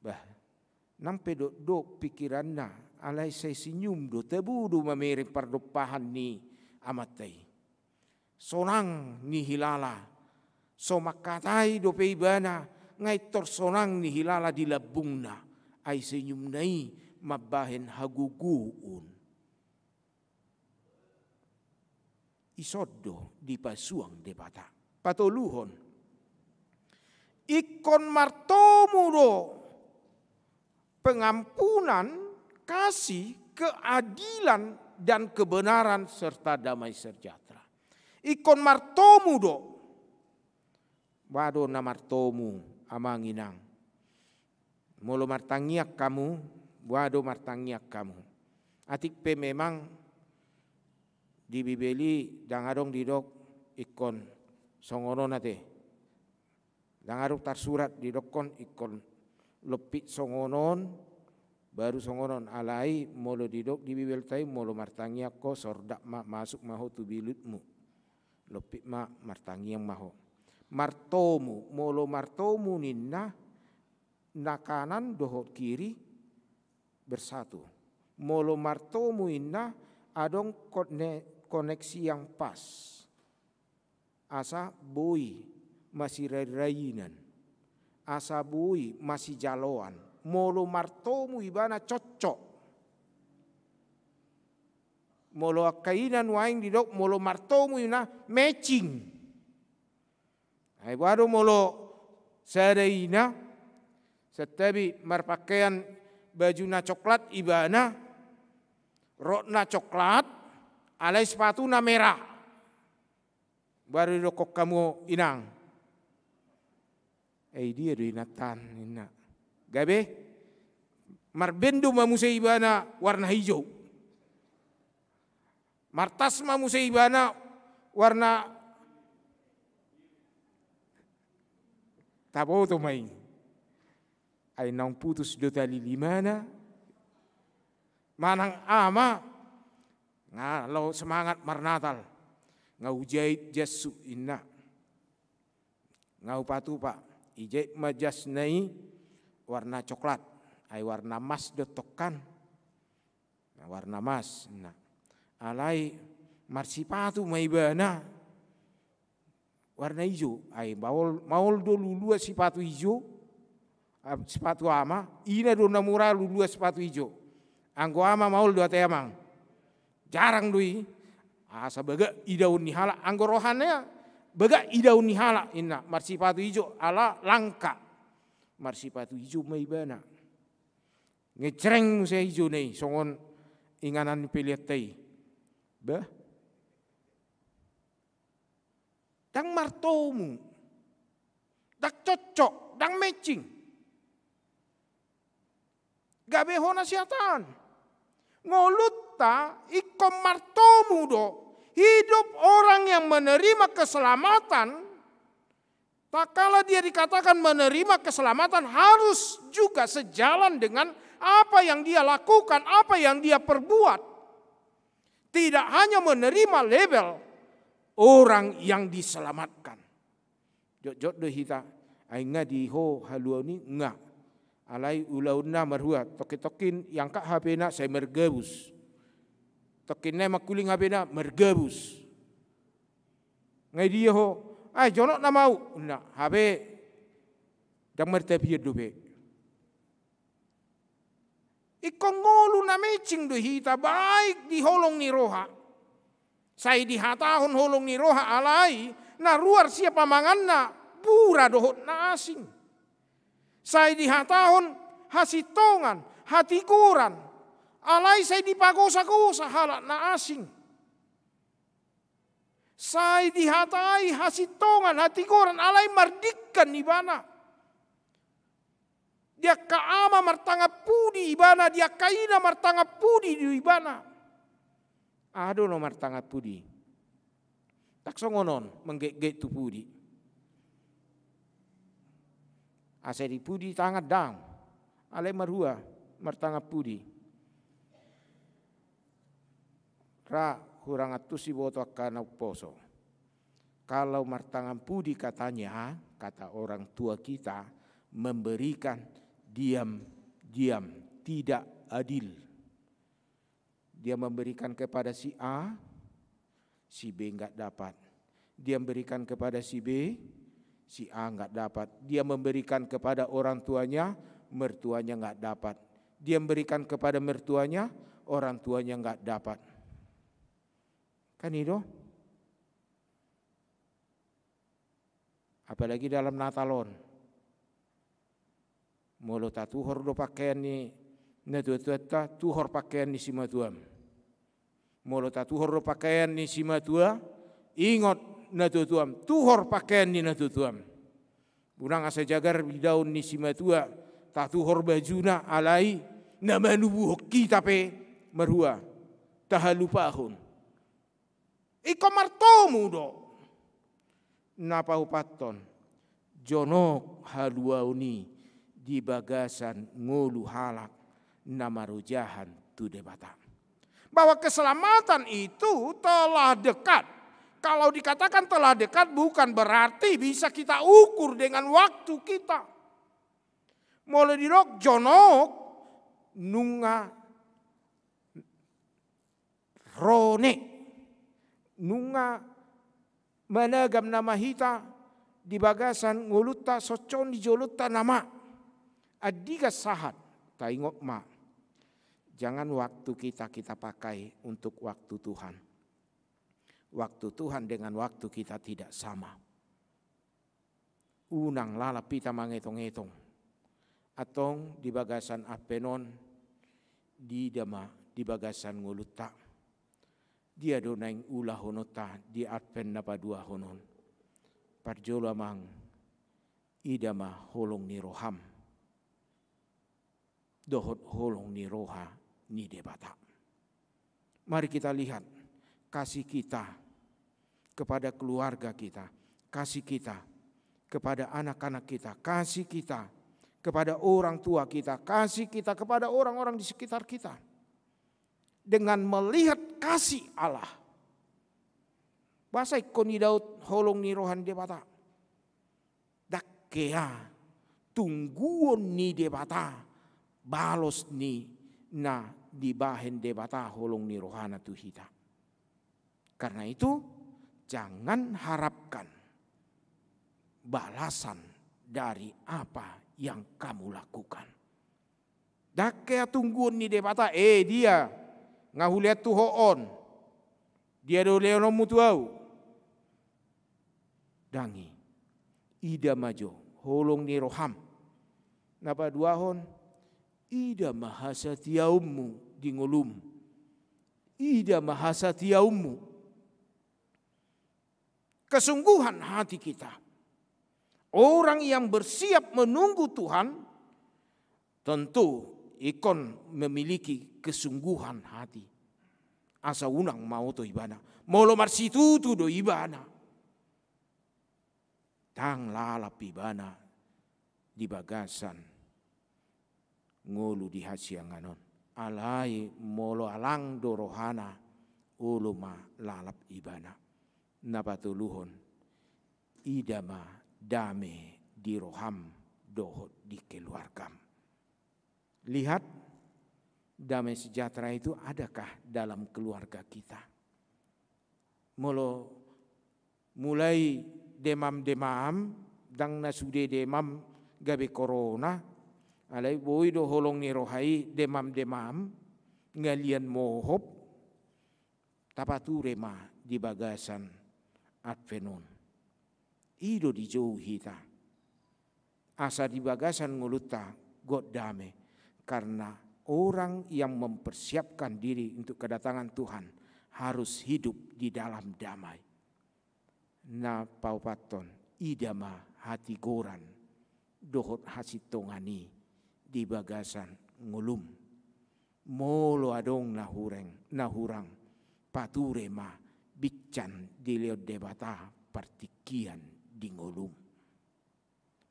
Bah, nang pe dokdok pikiranna, alai sai senyum do, tabo do mamereng pardompahan ni amanta i. Sonang nihilala, so mangkatai dope ibana, nga intor sonang nihilala di lambungna, ai senyumna i mambahen hagogoon. Ison do dipasuang Debata. Patoluhon, ingkon martomu do pengampunan, kasih, keadilan, dan kebenaran, serta damai sejahtera. Ingkon martomu do. Boha do na martomu, amang inang? Molo martangiang hamu, boha do martangiang hamu? Atik pe memang di Bibel i ndang adong didok ingkon songon on ate. Ndang adong tarsurat didokkon ingkon lompit songon on, baru songon on. Alai molo didok di Bibelta i, molo martangiang ho, sordak ma, masuk ma ho tu bilutmu. Lompit ma, martangiang ma ho. Martomu, molo martomu ninna, na kanan dohot kiri bersatu. Molo martomu ninna, adong kone-, koneksi yang pas. Asa boi masirainan, asa boi masijaloan. Molo martomu ibana cocok. Molo angka ina nuaeng didok molo martomu ina matching. Ai boha do molo sada ina, santabi marpakaian baju na coklat ibana, rok na coklat, alai sipatu na merah. Baru didokkon hamu inang. Eh, dia do inantan, ninna. Gabe, marbendo ma muse ibana warna hijau. Martas ma muse ibana warna, taboto ma i. Ai naung putus do tali limana. Manang ama, nga laho semangat marnatal. Nga hujait jashu, inna. Nga hupatupa, ijait ma jasna i warna coklat. Ai warna mas do tongkan. Nah, warna mas, nah. Alai marsipatu ma ibana warna ijo. Ai maol, maol do lulua sipatu ijo, ah, sipatu ama, ina do na mura lulua sipatu ijo. Anggo ama maol do ate amang. Jarang do i. Asa bagak idaon ni halak, anggo rohana bagak idaon ni halak, inna, marsipatu ijo ala langka. Marsipatu ijo ma ibana. Ngecreng muse ijona i, songon inganan ni peleanta i. Bah. Ndang martomu. Ndang cocok, ndang matching. Gabe hona siataan. Ngolunta ingkon martomu do. Hidup orang yang menerima keselamatan, tatkala dia dikatakan menerima keselamatan, harus juga sejalan dengan apa yang dia lakukan, apa yang dia perbuat. Tidak hanya menerima label orang yang diselamatkan. Jotjot do hita, ai nga di ho haluaon i nga. Alai ulaonna marhua, tongkin-tongkin iangkat H P-na sai margabus. Tongkin nai mangkuling H P-na margabus. Nga i dia ho, ai jonok na mau, na H P ndang martapian dope. Ingkon ngolu na matching do hita, baik di holong ni roha. Sai dihatahon holong ni roha alai na ruar sian pamanganna bura dohot na asing. Sai dihatahon hasintongan, hatigoran, alai sai dipagosagosa halak na asing. Sai dihatai hasintongan, hatigoran, alai mardingkan ibana. Di angka ama martangan pudi ibana, di angka ina martangan pudi do ibana. Aha do na martangan pudi? Ndang songon on manggetget tu pudi. Asa di pudi tangan ndang, alai marhua martangan pudi. Ra hurang antusi boto angka na umposo. Kalau martangan pudi katanya, kata orang tua kita, memberikan diam-diam, tidak adil. Dia memberikan kepada si A, si B nggak dapat. Dia memberikan kepada si B, si A nggak dapat. Dia memberikan kepada orang tuanya, mertuanya nggak dapat. Dia memberikan kepada mertuanya, orang tuanya nggak dapat. Kan i do? Apalagi dalam Natal on. Molo tatuhor do pakaian ni natuatuanta, tuhor pakaian ni simatuam. Molo tatuhor do pakaian ni simatua, ingot natuatuam, tuhor pakaian ni natuatuam. Unang asa jagar idaon ni simatua, tatuhor bajuna alai na manubuhon hita pe marhua tahalupahon. Ingkon martomu do. Na paopathon, jonok haluaon i di bagasan ngolu halak na marojahan tu Debata. Bahwa keselamatan itu telah dekat. Kalau dikatakan telah dekat, bukan berarti bisa kita ukur dengan waktu kita. Molo didok jonok, nunga ro ne, nunga managam nama hita di bagasan ngolunta, songon i jolonta nama. Andigan sahat, taingot ma, jangan waktu kita kita pakai untuk waktu Tuhan. Waktu Tuhan dengan waktu kita tidak sama. Unang lalap hita mangetong-etong. Antong di bagasan Advent on, diida ma di bagasan ngolunta. Dia do naeng ulahononta di Advent na paduahon on? Parjolo amang, ida ma holong ni roham dohot holong ni roha ni Debata. Mari kita lihat kasih kita kepada keluarga kita, kasih kita kepada anak-anak kita, kasih kita kepada orang tua kita, kasih kita kepada orang-orang di sekitar kita. Dengan melihat kasih Allah. Boasa ingkon idaon holong ni roha ni Debata? Dang hea tungguon ni Debata balos ni na dibahen Debata holong ni rohana tu hita. Karena itu, jangan harapkan balasan dari apa yang kamu lakukan. Dang hea tungguon ni Debata, eh, dia nga hulehon tu ho on, dia do lehononmu tu ahu. Dang i. Ida ma jo holong ni roham. Na paduahon, ida ma hasatiaonmu di ngolum. Ida ma hasatiaonmu. Kesungguhan hati kita. Orang yang bersiap menunggu Tuhan tentu ingkon memiliki kesungguhan hati. Asa unang maoto ibana molo marsitutu do ibana. Dang lalap ibana di bagasan ngolu di hasiangan on. Alai molo alang do rohana, olo ma lalap ibana. Na patoluhon, ida ma dame di roham dohot di keluargam. Lihat, damai sejahtera itu adakah dalam keluarga kita? Molo mulai demam-demam, dang na sude demam gabe corona, alai boi do holong ni roha i demam-demam, ngalian mohop, tapature ma di bagasan Advent on. I do dijou hita. Asa di bagasan ngolunta gok dame, karena orang yang mempersiapkan diri untuk kedatangan Tuhan harus hidup di dalam damai. Na paopathon, ida ma hatigoran dohot hasintongan i di bagasan ngolum. Molo adong na hureng, na hurang, pature ma, bincan dilehon Debata partingkian di ngolum.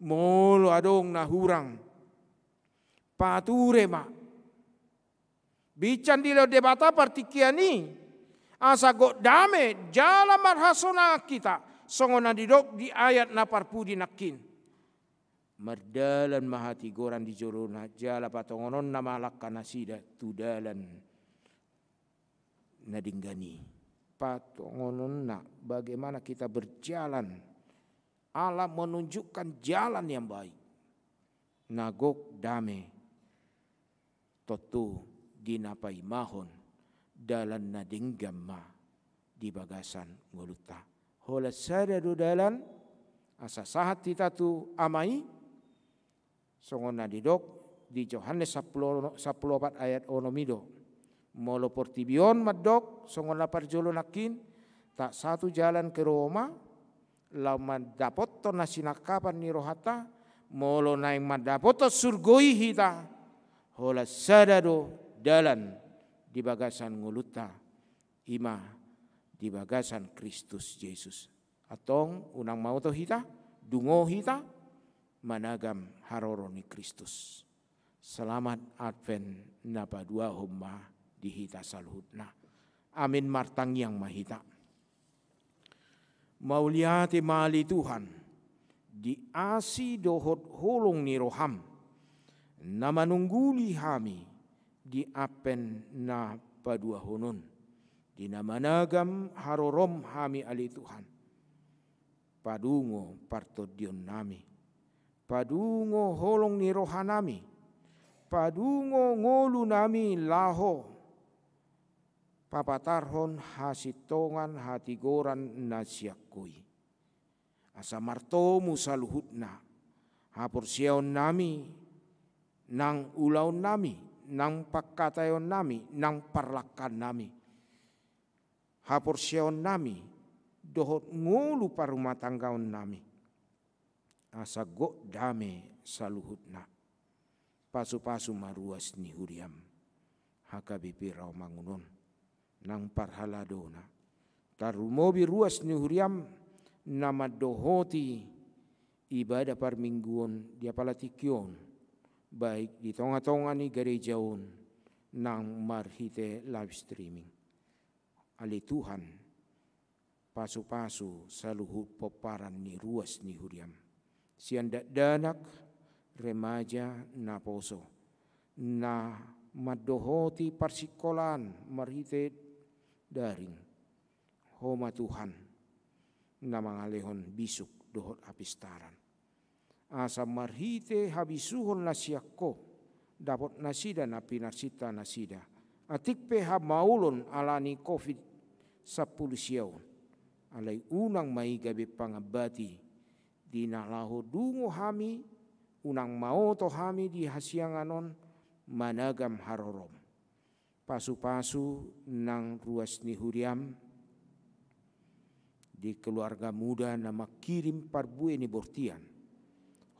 Molo adong na hurang, pature ma, bincan dilehon Debata partingkian i, asa gok dame jala marhasonangan hita, songon na didok di ayat na parpudi nangkin. Mardalan ma hatigoran di jolona, jala patongononna ma langka nasida tu dalan na denggan i. Patongononna, bagaimana kita berjalan, Allah menunjukkan jalan yang baik. Na gok dame tontu di na paimahon dalan na denggan ma di bagasan ngolunta. Holan sada do dalan, asa sahat hita tu Ama i, songon na didok di Johannes sampulu, sampulu opat ayat onom i do. Molo portibi on mandok, songon na parjolo nangkin, tak satu jalan ke Roma, laho mandapothon hasinangkapan ni rohanta, molo naeng mandapothon surgo i hita, holan sada do dalan di bagasan ngolunta, i ma di bagasan Kristus Jesus. Antong, unang maoto hita, dungo hita, managam haroro ni Kristus. Selamat Advent na paduahon ma di hita saluhutna. Amin, martangiang ma hita. Mauliate ma ale Tuhan, di asi dohot holong ni roham, na manungguli hami di Advent na paduahon on, di na managam harorom hami ale Tuhan. Padungo partondionnami, padungo holong ni rohanami, padungo ngolunami laho papatarhon hasintongan hatigoran na sian Ho i. Asa martomu saluhutna haporseaonnami, nang ulaonnami, nang pangkataionnami, nang parlangkannami, haporseaonnami, dohot ngolu parumatanggaonnami. Asa gok dame saluhutna. Pasupasu ma ruas ni huriam, H K B P Rawamangun on, nang parhaladona. Tarlumobi ruas ni huriam na mandohoti ibadah parmingguon di apala tingki on, baik di tongatonga ni gareja on nang marhite live streaming. Ale Tuhan, pasupasu saluhut pomparan ni ruas ni huriam, sian dakdanak, remaja, naposo, na mandohoti parsingkolaan marhite daring. Ho ma Tuhan na mangalehon bisuk dohot hapistaran. Asa marhite habisuhon na sian Ho, dapot nasida na pinarsinta nasida, atik pe hamaolon ala ni covid sampulu sia on. Alai unang ma i gabe pangambati di na laho dungo hami, unang ma oto hami di hasiangan on managam harorom. Pasupasu nang ruas ni huriam di keluarga muda na mangkirim parbue ni bortian.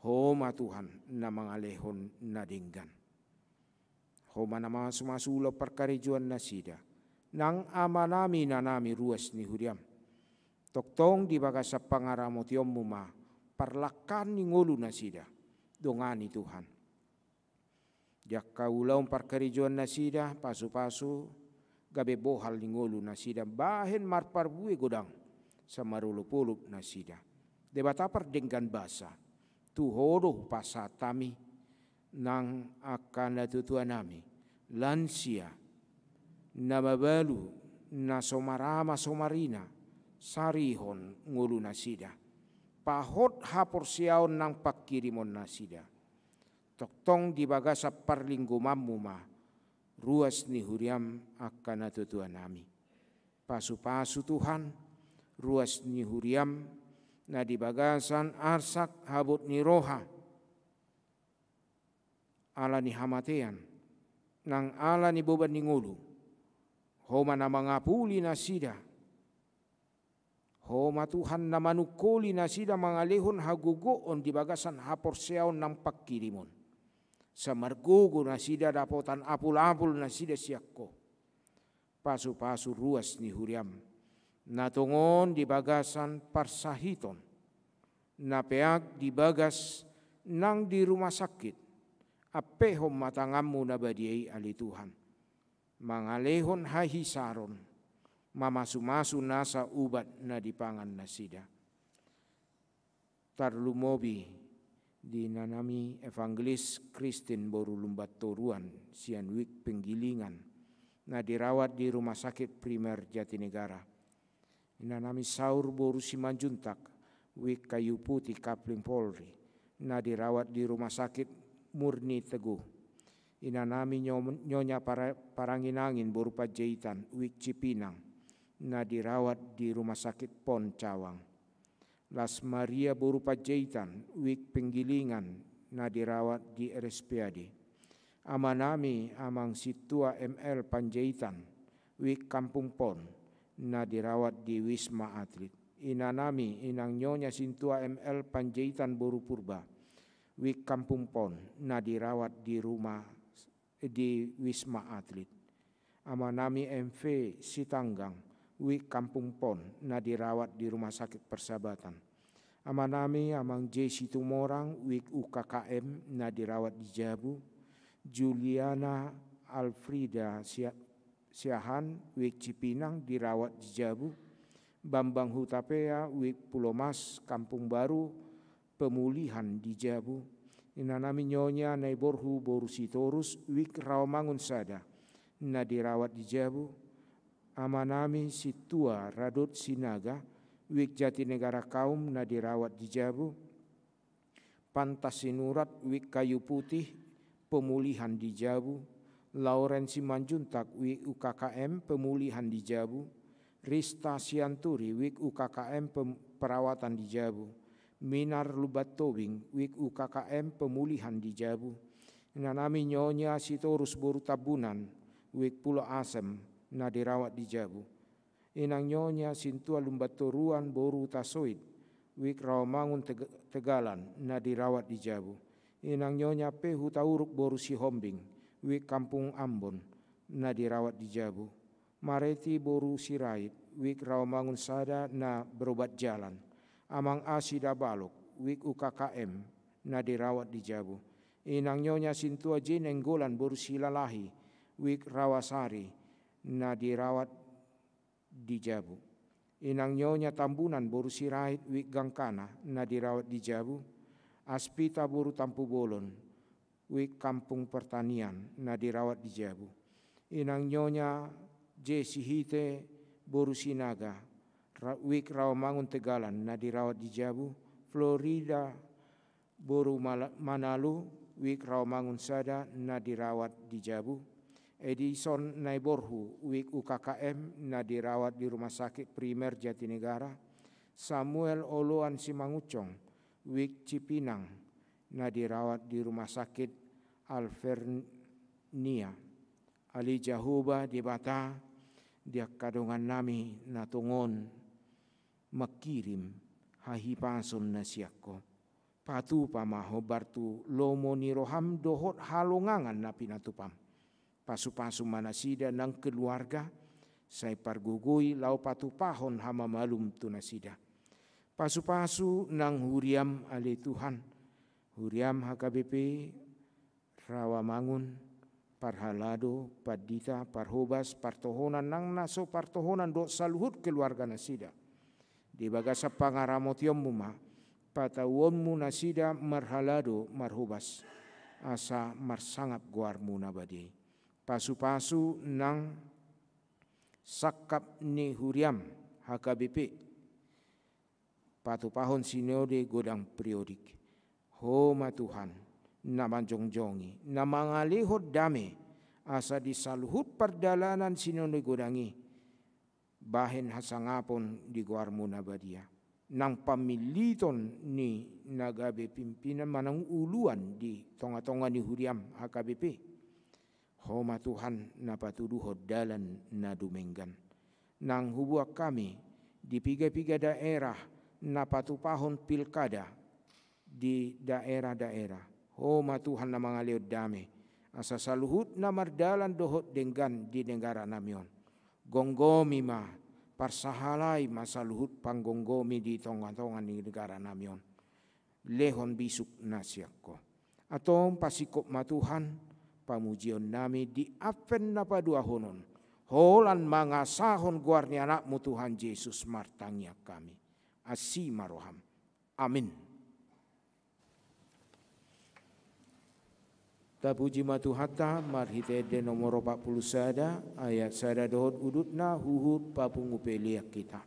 Ho ma Tuhan na mangalehon na denggan. Ho ma na mamasumasu ulaon parkarejoan nasida. Nang amanami, inanami ruas ni huriam, tongtong di bagasan pangaramotionmu ma parlangkan ni ngolu nasida. Dongani Tuhan. Di angka ulaon parkarejoan nasida, pasupasu gabe bohal ni ngolu nasida, bahen marparbue godang, samarolopolop nasida. Debata pardenggan basa, tu Ho do hupasahat hami nang angka natuatuanami, lansia, na mabalu, na so marama so marina, sarihon ngolu nasida. Pahot haporseaon nang pangkirimon nasida. Tongtong di bagasan parlinggomanmu ma ruas ni huriam angka natuatuanami. Pasupasu Tuhan ruas ni huriam na di bagasan arsak habot ni roha ala ni hamatean nang ala ni boban ni ngolu. Ho ma na mangapuli nasida. Ho ma Tuhan na manungkoli nasida mangalehon hagogoon di bagasan haporseaon nang pangkirimon. Samargogo nasida dapotan apulapul nasida sian Ho. Pasupasu ruas ni huriam na tongon di bagasan parsahiton, na peak di bagas nang di rumah sakit. Ampehon ma tanganmu na badia i ale Tuhan. Mangalehon hahisaron, mamasumasu nasa ubat na dipangan nasida. Tarlumobi di inanami Evangelis Kristin boru Lumbantoruan sian Wik Penggilingan na dirawat di Rumah Sakit Primer Jatinegara. Inanami Saur boru Simanjuntak, Wik Kayu Putih Kapling Polri, na dirawat di Rumah Sakit Murni Teguh. Inanami Nyo-, Nyonya Para-, Paranginangin boru Panjaitan, Wik Cipinang, na dirawat di Rumah Sakit Pon Cawang. Las Maria boru Panjaitan, Wik Penggilingan, na dirawat di R S P A D. Amanami Amang Sintua M L Panjaitan, Wik Kampung Pon, na dirawat di Wisma Atlet. Inanami Inang Nyonya Sintua M L Panjaitan boru Purba, Wik Kampung Pon, na dirawat di rumah, di Wisma Atlet. Amanami M V Sitanggang, Wik Kampung Pon, na dirawat di Rumah Sakit Persahabatan. Amanami Amang J Situmorang, Wik U K K M, na dirawat di Jabu. Juliana Alfrida Sia-, Siahaan, Wik Cipinang, dirawat di Jabu. Bambang Hutapea, Wik Pulomas, Kampung Baru, Pemulihan di Jabu. Inanami Nyonya Naiborhu boru Sitorus, Wik Rawamangun Sada, na dirawat di Jabu. Amanami Sintua Radot Sinaga, Wijk Jatinegara Kaum na dirawat di jabu, Pantas Sinurat Wijk Kayu Putih pemulihan di jabu, Lauren Simanjuntak Wijk U K K M pemulihan di jabu, Rista Sianturi Wijk U K K M pem-, perawatan di jabu, Minar Lumban Tobing Wijk U K K M pemulihan di jabu, inanami Nyonya Sitorus boru Tambunan Wijk Pulo Asem na dirawat di jabu, inang Nyonya Sintua Lumban Toruan boru Tasoit Wijk Rawamangun Teg-, Tegalan na dirawat di jabu, inang Nyonya P Hutauruk boru Sihombing Wijk Kampung Ambon na dirawat di jabu, Mareti boru Sirait Wijk Rawamangun Sada na berobat jalan, Amang A Sidabalok Wijk U K K M na dirawat di jabu, inang Nyonya Sintua J Nainggolan boru Silalahi Wijk Rawasari na dirawat di jabu, inang Nyonya Tambunan boru Sirait Wijk Gangkana na dirawat di jabu, Aspita boru Tampubolon Wijk Kampung Pertanian na dirawat di jabu, inang Nyonya J Sihite boru Sinaga Ra-, Wijk Rawamangun Tegalan na dirawat di jabu, Florida boru Mala-, Manalu Wijk Rawamangun Sada na dirawat di jabu, Edison Naiborhu Wijk U K K M na dirawat di Rumah Sakit Primer Jatinegara, Samuel Oloan Simangunsong Wijk Cipinang na dirawat di Rumah Sakit Alvernia. Ale Jahowa Debata, di angka dongannami na tongon mangkirim hahipason na sian Ho. Patupa ma hombar tu lomo ni roham dohot halongangan na pinatupam. Pasupasu ma nasida nang keluarga, sai pargogoi laho patupahon hamamalum tu nasida. Pasupasu nang huriam ale Tuhan, huriam H K B P, Rawamangun, parhalado, pandita, parhobas, partohonan nang na so partohonan dohot saluhut keluarga nasida. Di bagasan pangaramotionmu ma, patauonmu nasida marhalado, marhobas, asa marsangap goarmu na badia i. Pasupasu nang sangkap ni huriam H K B P, patupahon sinode godang periodik. Ho ma Tuhan, na manjongjongi, na mangalehon dame, asa di saluhut pardalanan sinode godang i, bahen hasangapon di goarmu na badia. Nang pamilliton ni na gabe pimpinan manang uluan di tongatonga ni huriam H K B P. Ho ma Tuhan na patuduhon dalan na dumenggan. Nang hubuat hami di pigapiga daerah na patupahon pilkada di daerah-daerah. Ho ma Tuhan na mangalehon dame, asa saluhutna mardalan dohot denggan di negaranami on. Gomgomi ma, parsahalai ma saluhut panggomgomi di tongatonga ni negaranami on. Lehon bisuk na sian Ho. Antong pasingkop ma Tuhan pamujionnami di Advent na paduahon on, holan mangasahon goar ni Anakmu Tuhan Jesus martangiang hami. Asi ma roham. Amin. Tapuji ma Tuhanta marhite ende nomor opat pulu sada, ayat sada dohot udutna, huhut papungu pelean hita.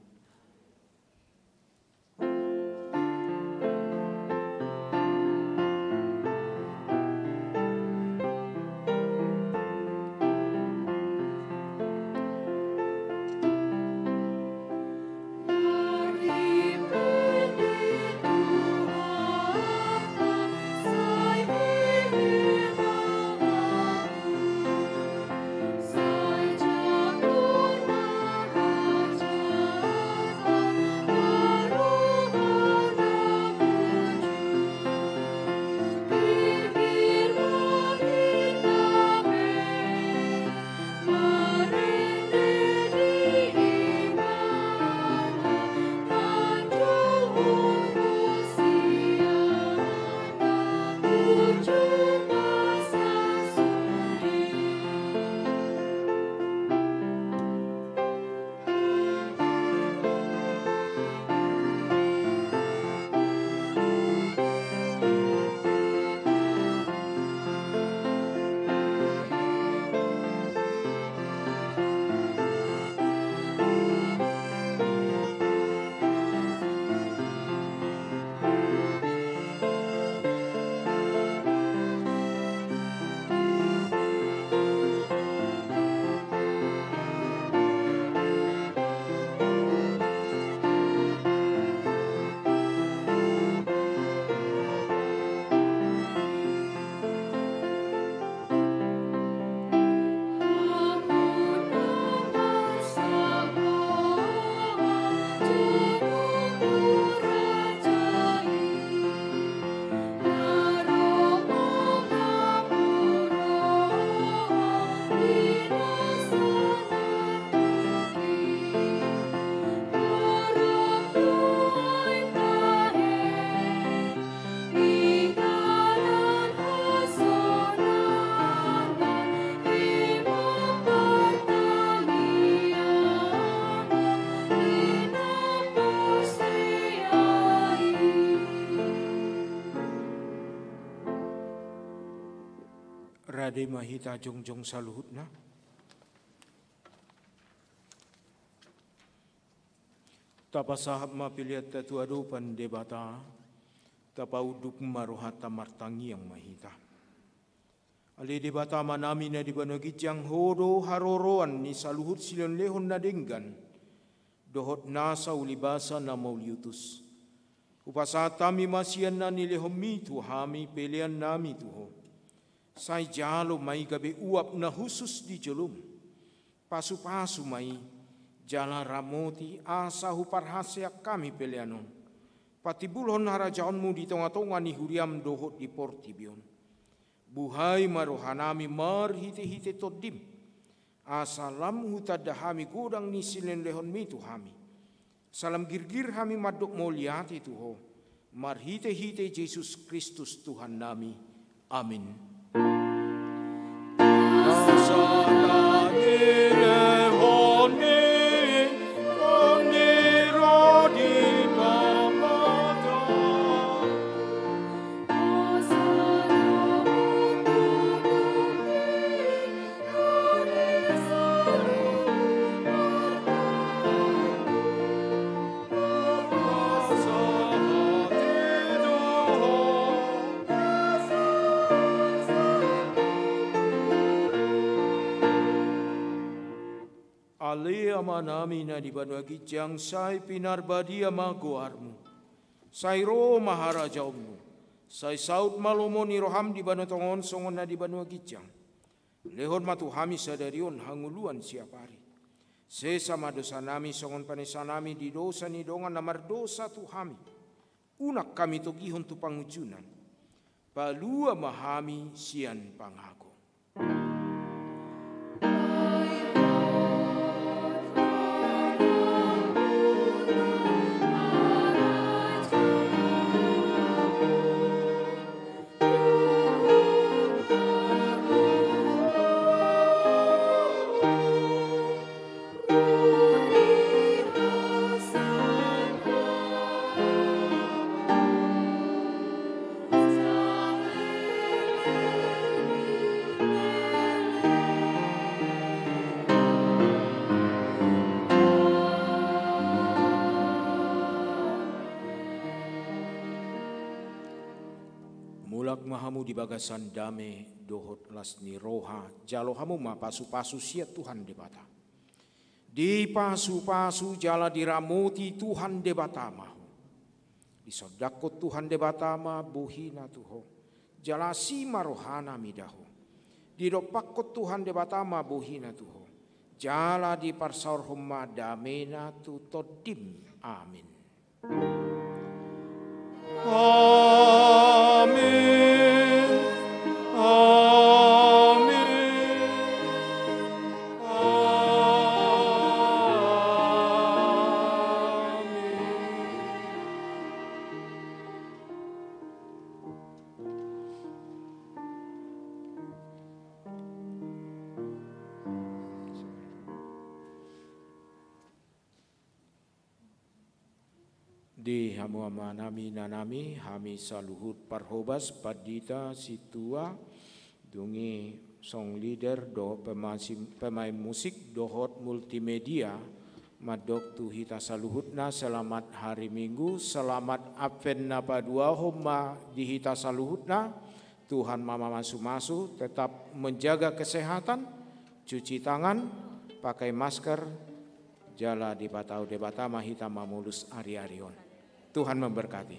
Rade ma hita jongjong saluhutna. Tapasahat ma peleanta tu adopan Debata, tapaunduk ma rohanta, martangiang ma hita. Ale Debata Amanami na di banua ginjang, Ho do haroroan ni saluhut silehonlehon na denggan dohot nasa ulibasa na mauliutus. Hupasahat hami ma sian na nilehonMi tu hami peleannami tu Ho. Sai jalo ma i gabe uap na hushus di joloM. Pasupasu ma i jala ramoti asa huparhaseang hami pelean on. Patimbulhon harajaonMu di tongatonga ni huriaM dohot di portibi on. Buhai ma rohanami marhitehite TondiM, asa lam hutanda hami godang ni silehonlehonMi tu hami. Sai lam girgir hami mandok mauliate tu Ho, marhitehite Jesus Kristus Tuhannami. Amin. Ale Amanami na di banua ginjang, sai pinarbadia ma goarMu. Sai ro ma harajaonMu. Sai saut ma lomo ni rohaM di banua tonga on songon na di banua ginjang. Lehon ma tu hami sadari on hangoluan siapari. Sesa ma dosanami songon panesanami di dosa ni dongan na mardosa tu hami. Unang hami togihon tu pangunjunan. Palua ma hami sian pangago. Mulak ma hamu di bagasan dame dohot las ni roha, jalo hamu ma pasupasu sian Tuhan Debata. Dipasupasu jala diramoti Tuhan Debata ma ho. Disondangkon Tuhan Debata ma bohiNa tu ho. Jala asi ma rohaNa mida ho. Didompakkon Tuhan Debata ma bohiNa tu ho. Jala diparsaorhon ma dameNa tu tondim. Amin. Amin. Amin. Amin. Di hamu amanami, inanami, hami saluhut parhobas, pandita, sintua, dung i song leader dohot pemain musik dohot multimedia, mandok tu hita saluhutna, selamat hari Minggu, selamat Advent na paduahon ma di hita saluhutna. Tuhan ma mamasumasu, tetap menjaga kesehatan, cuci tangan, pakai masker, jala dipatau Debata ma hita mamolus ariari on. Tuhan memberkati.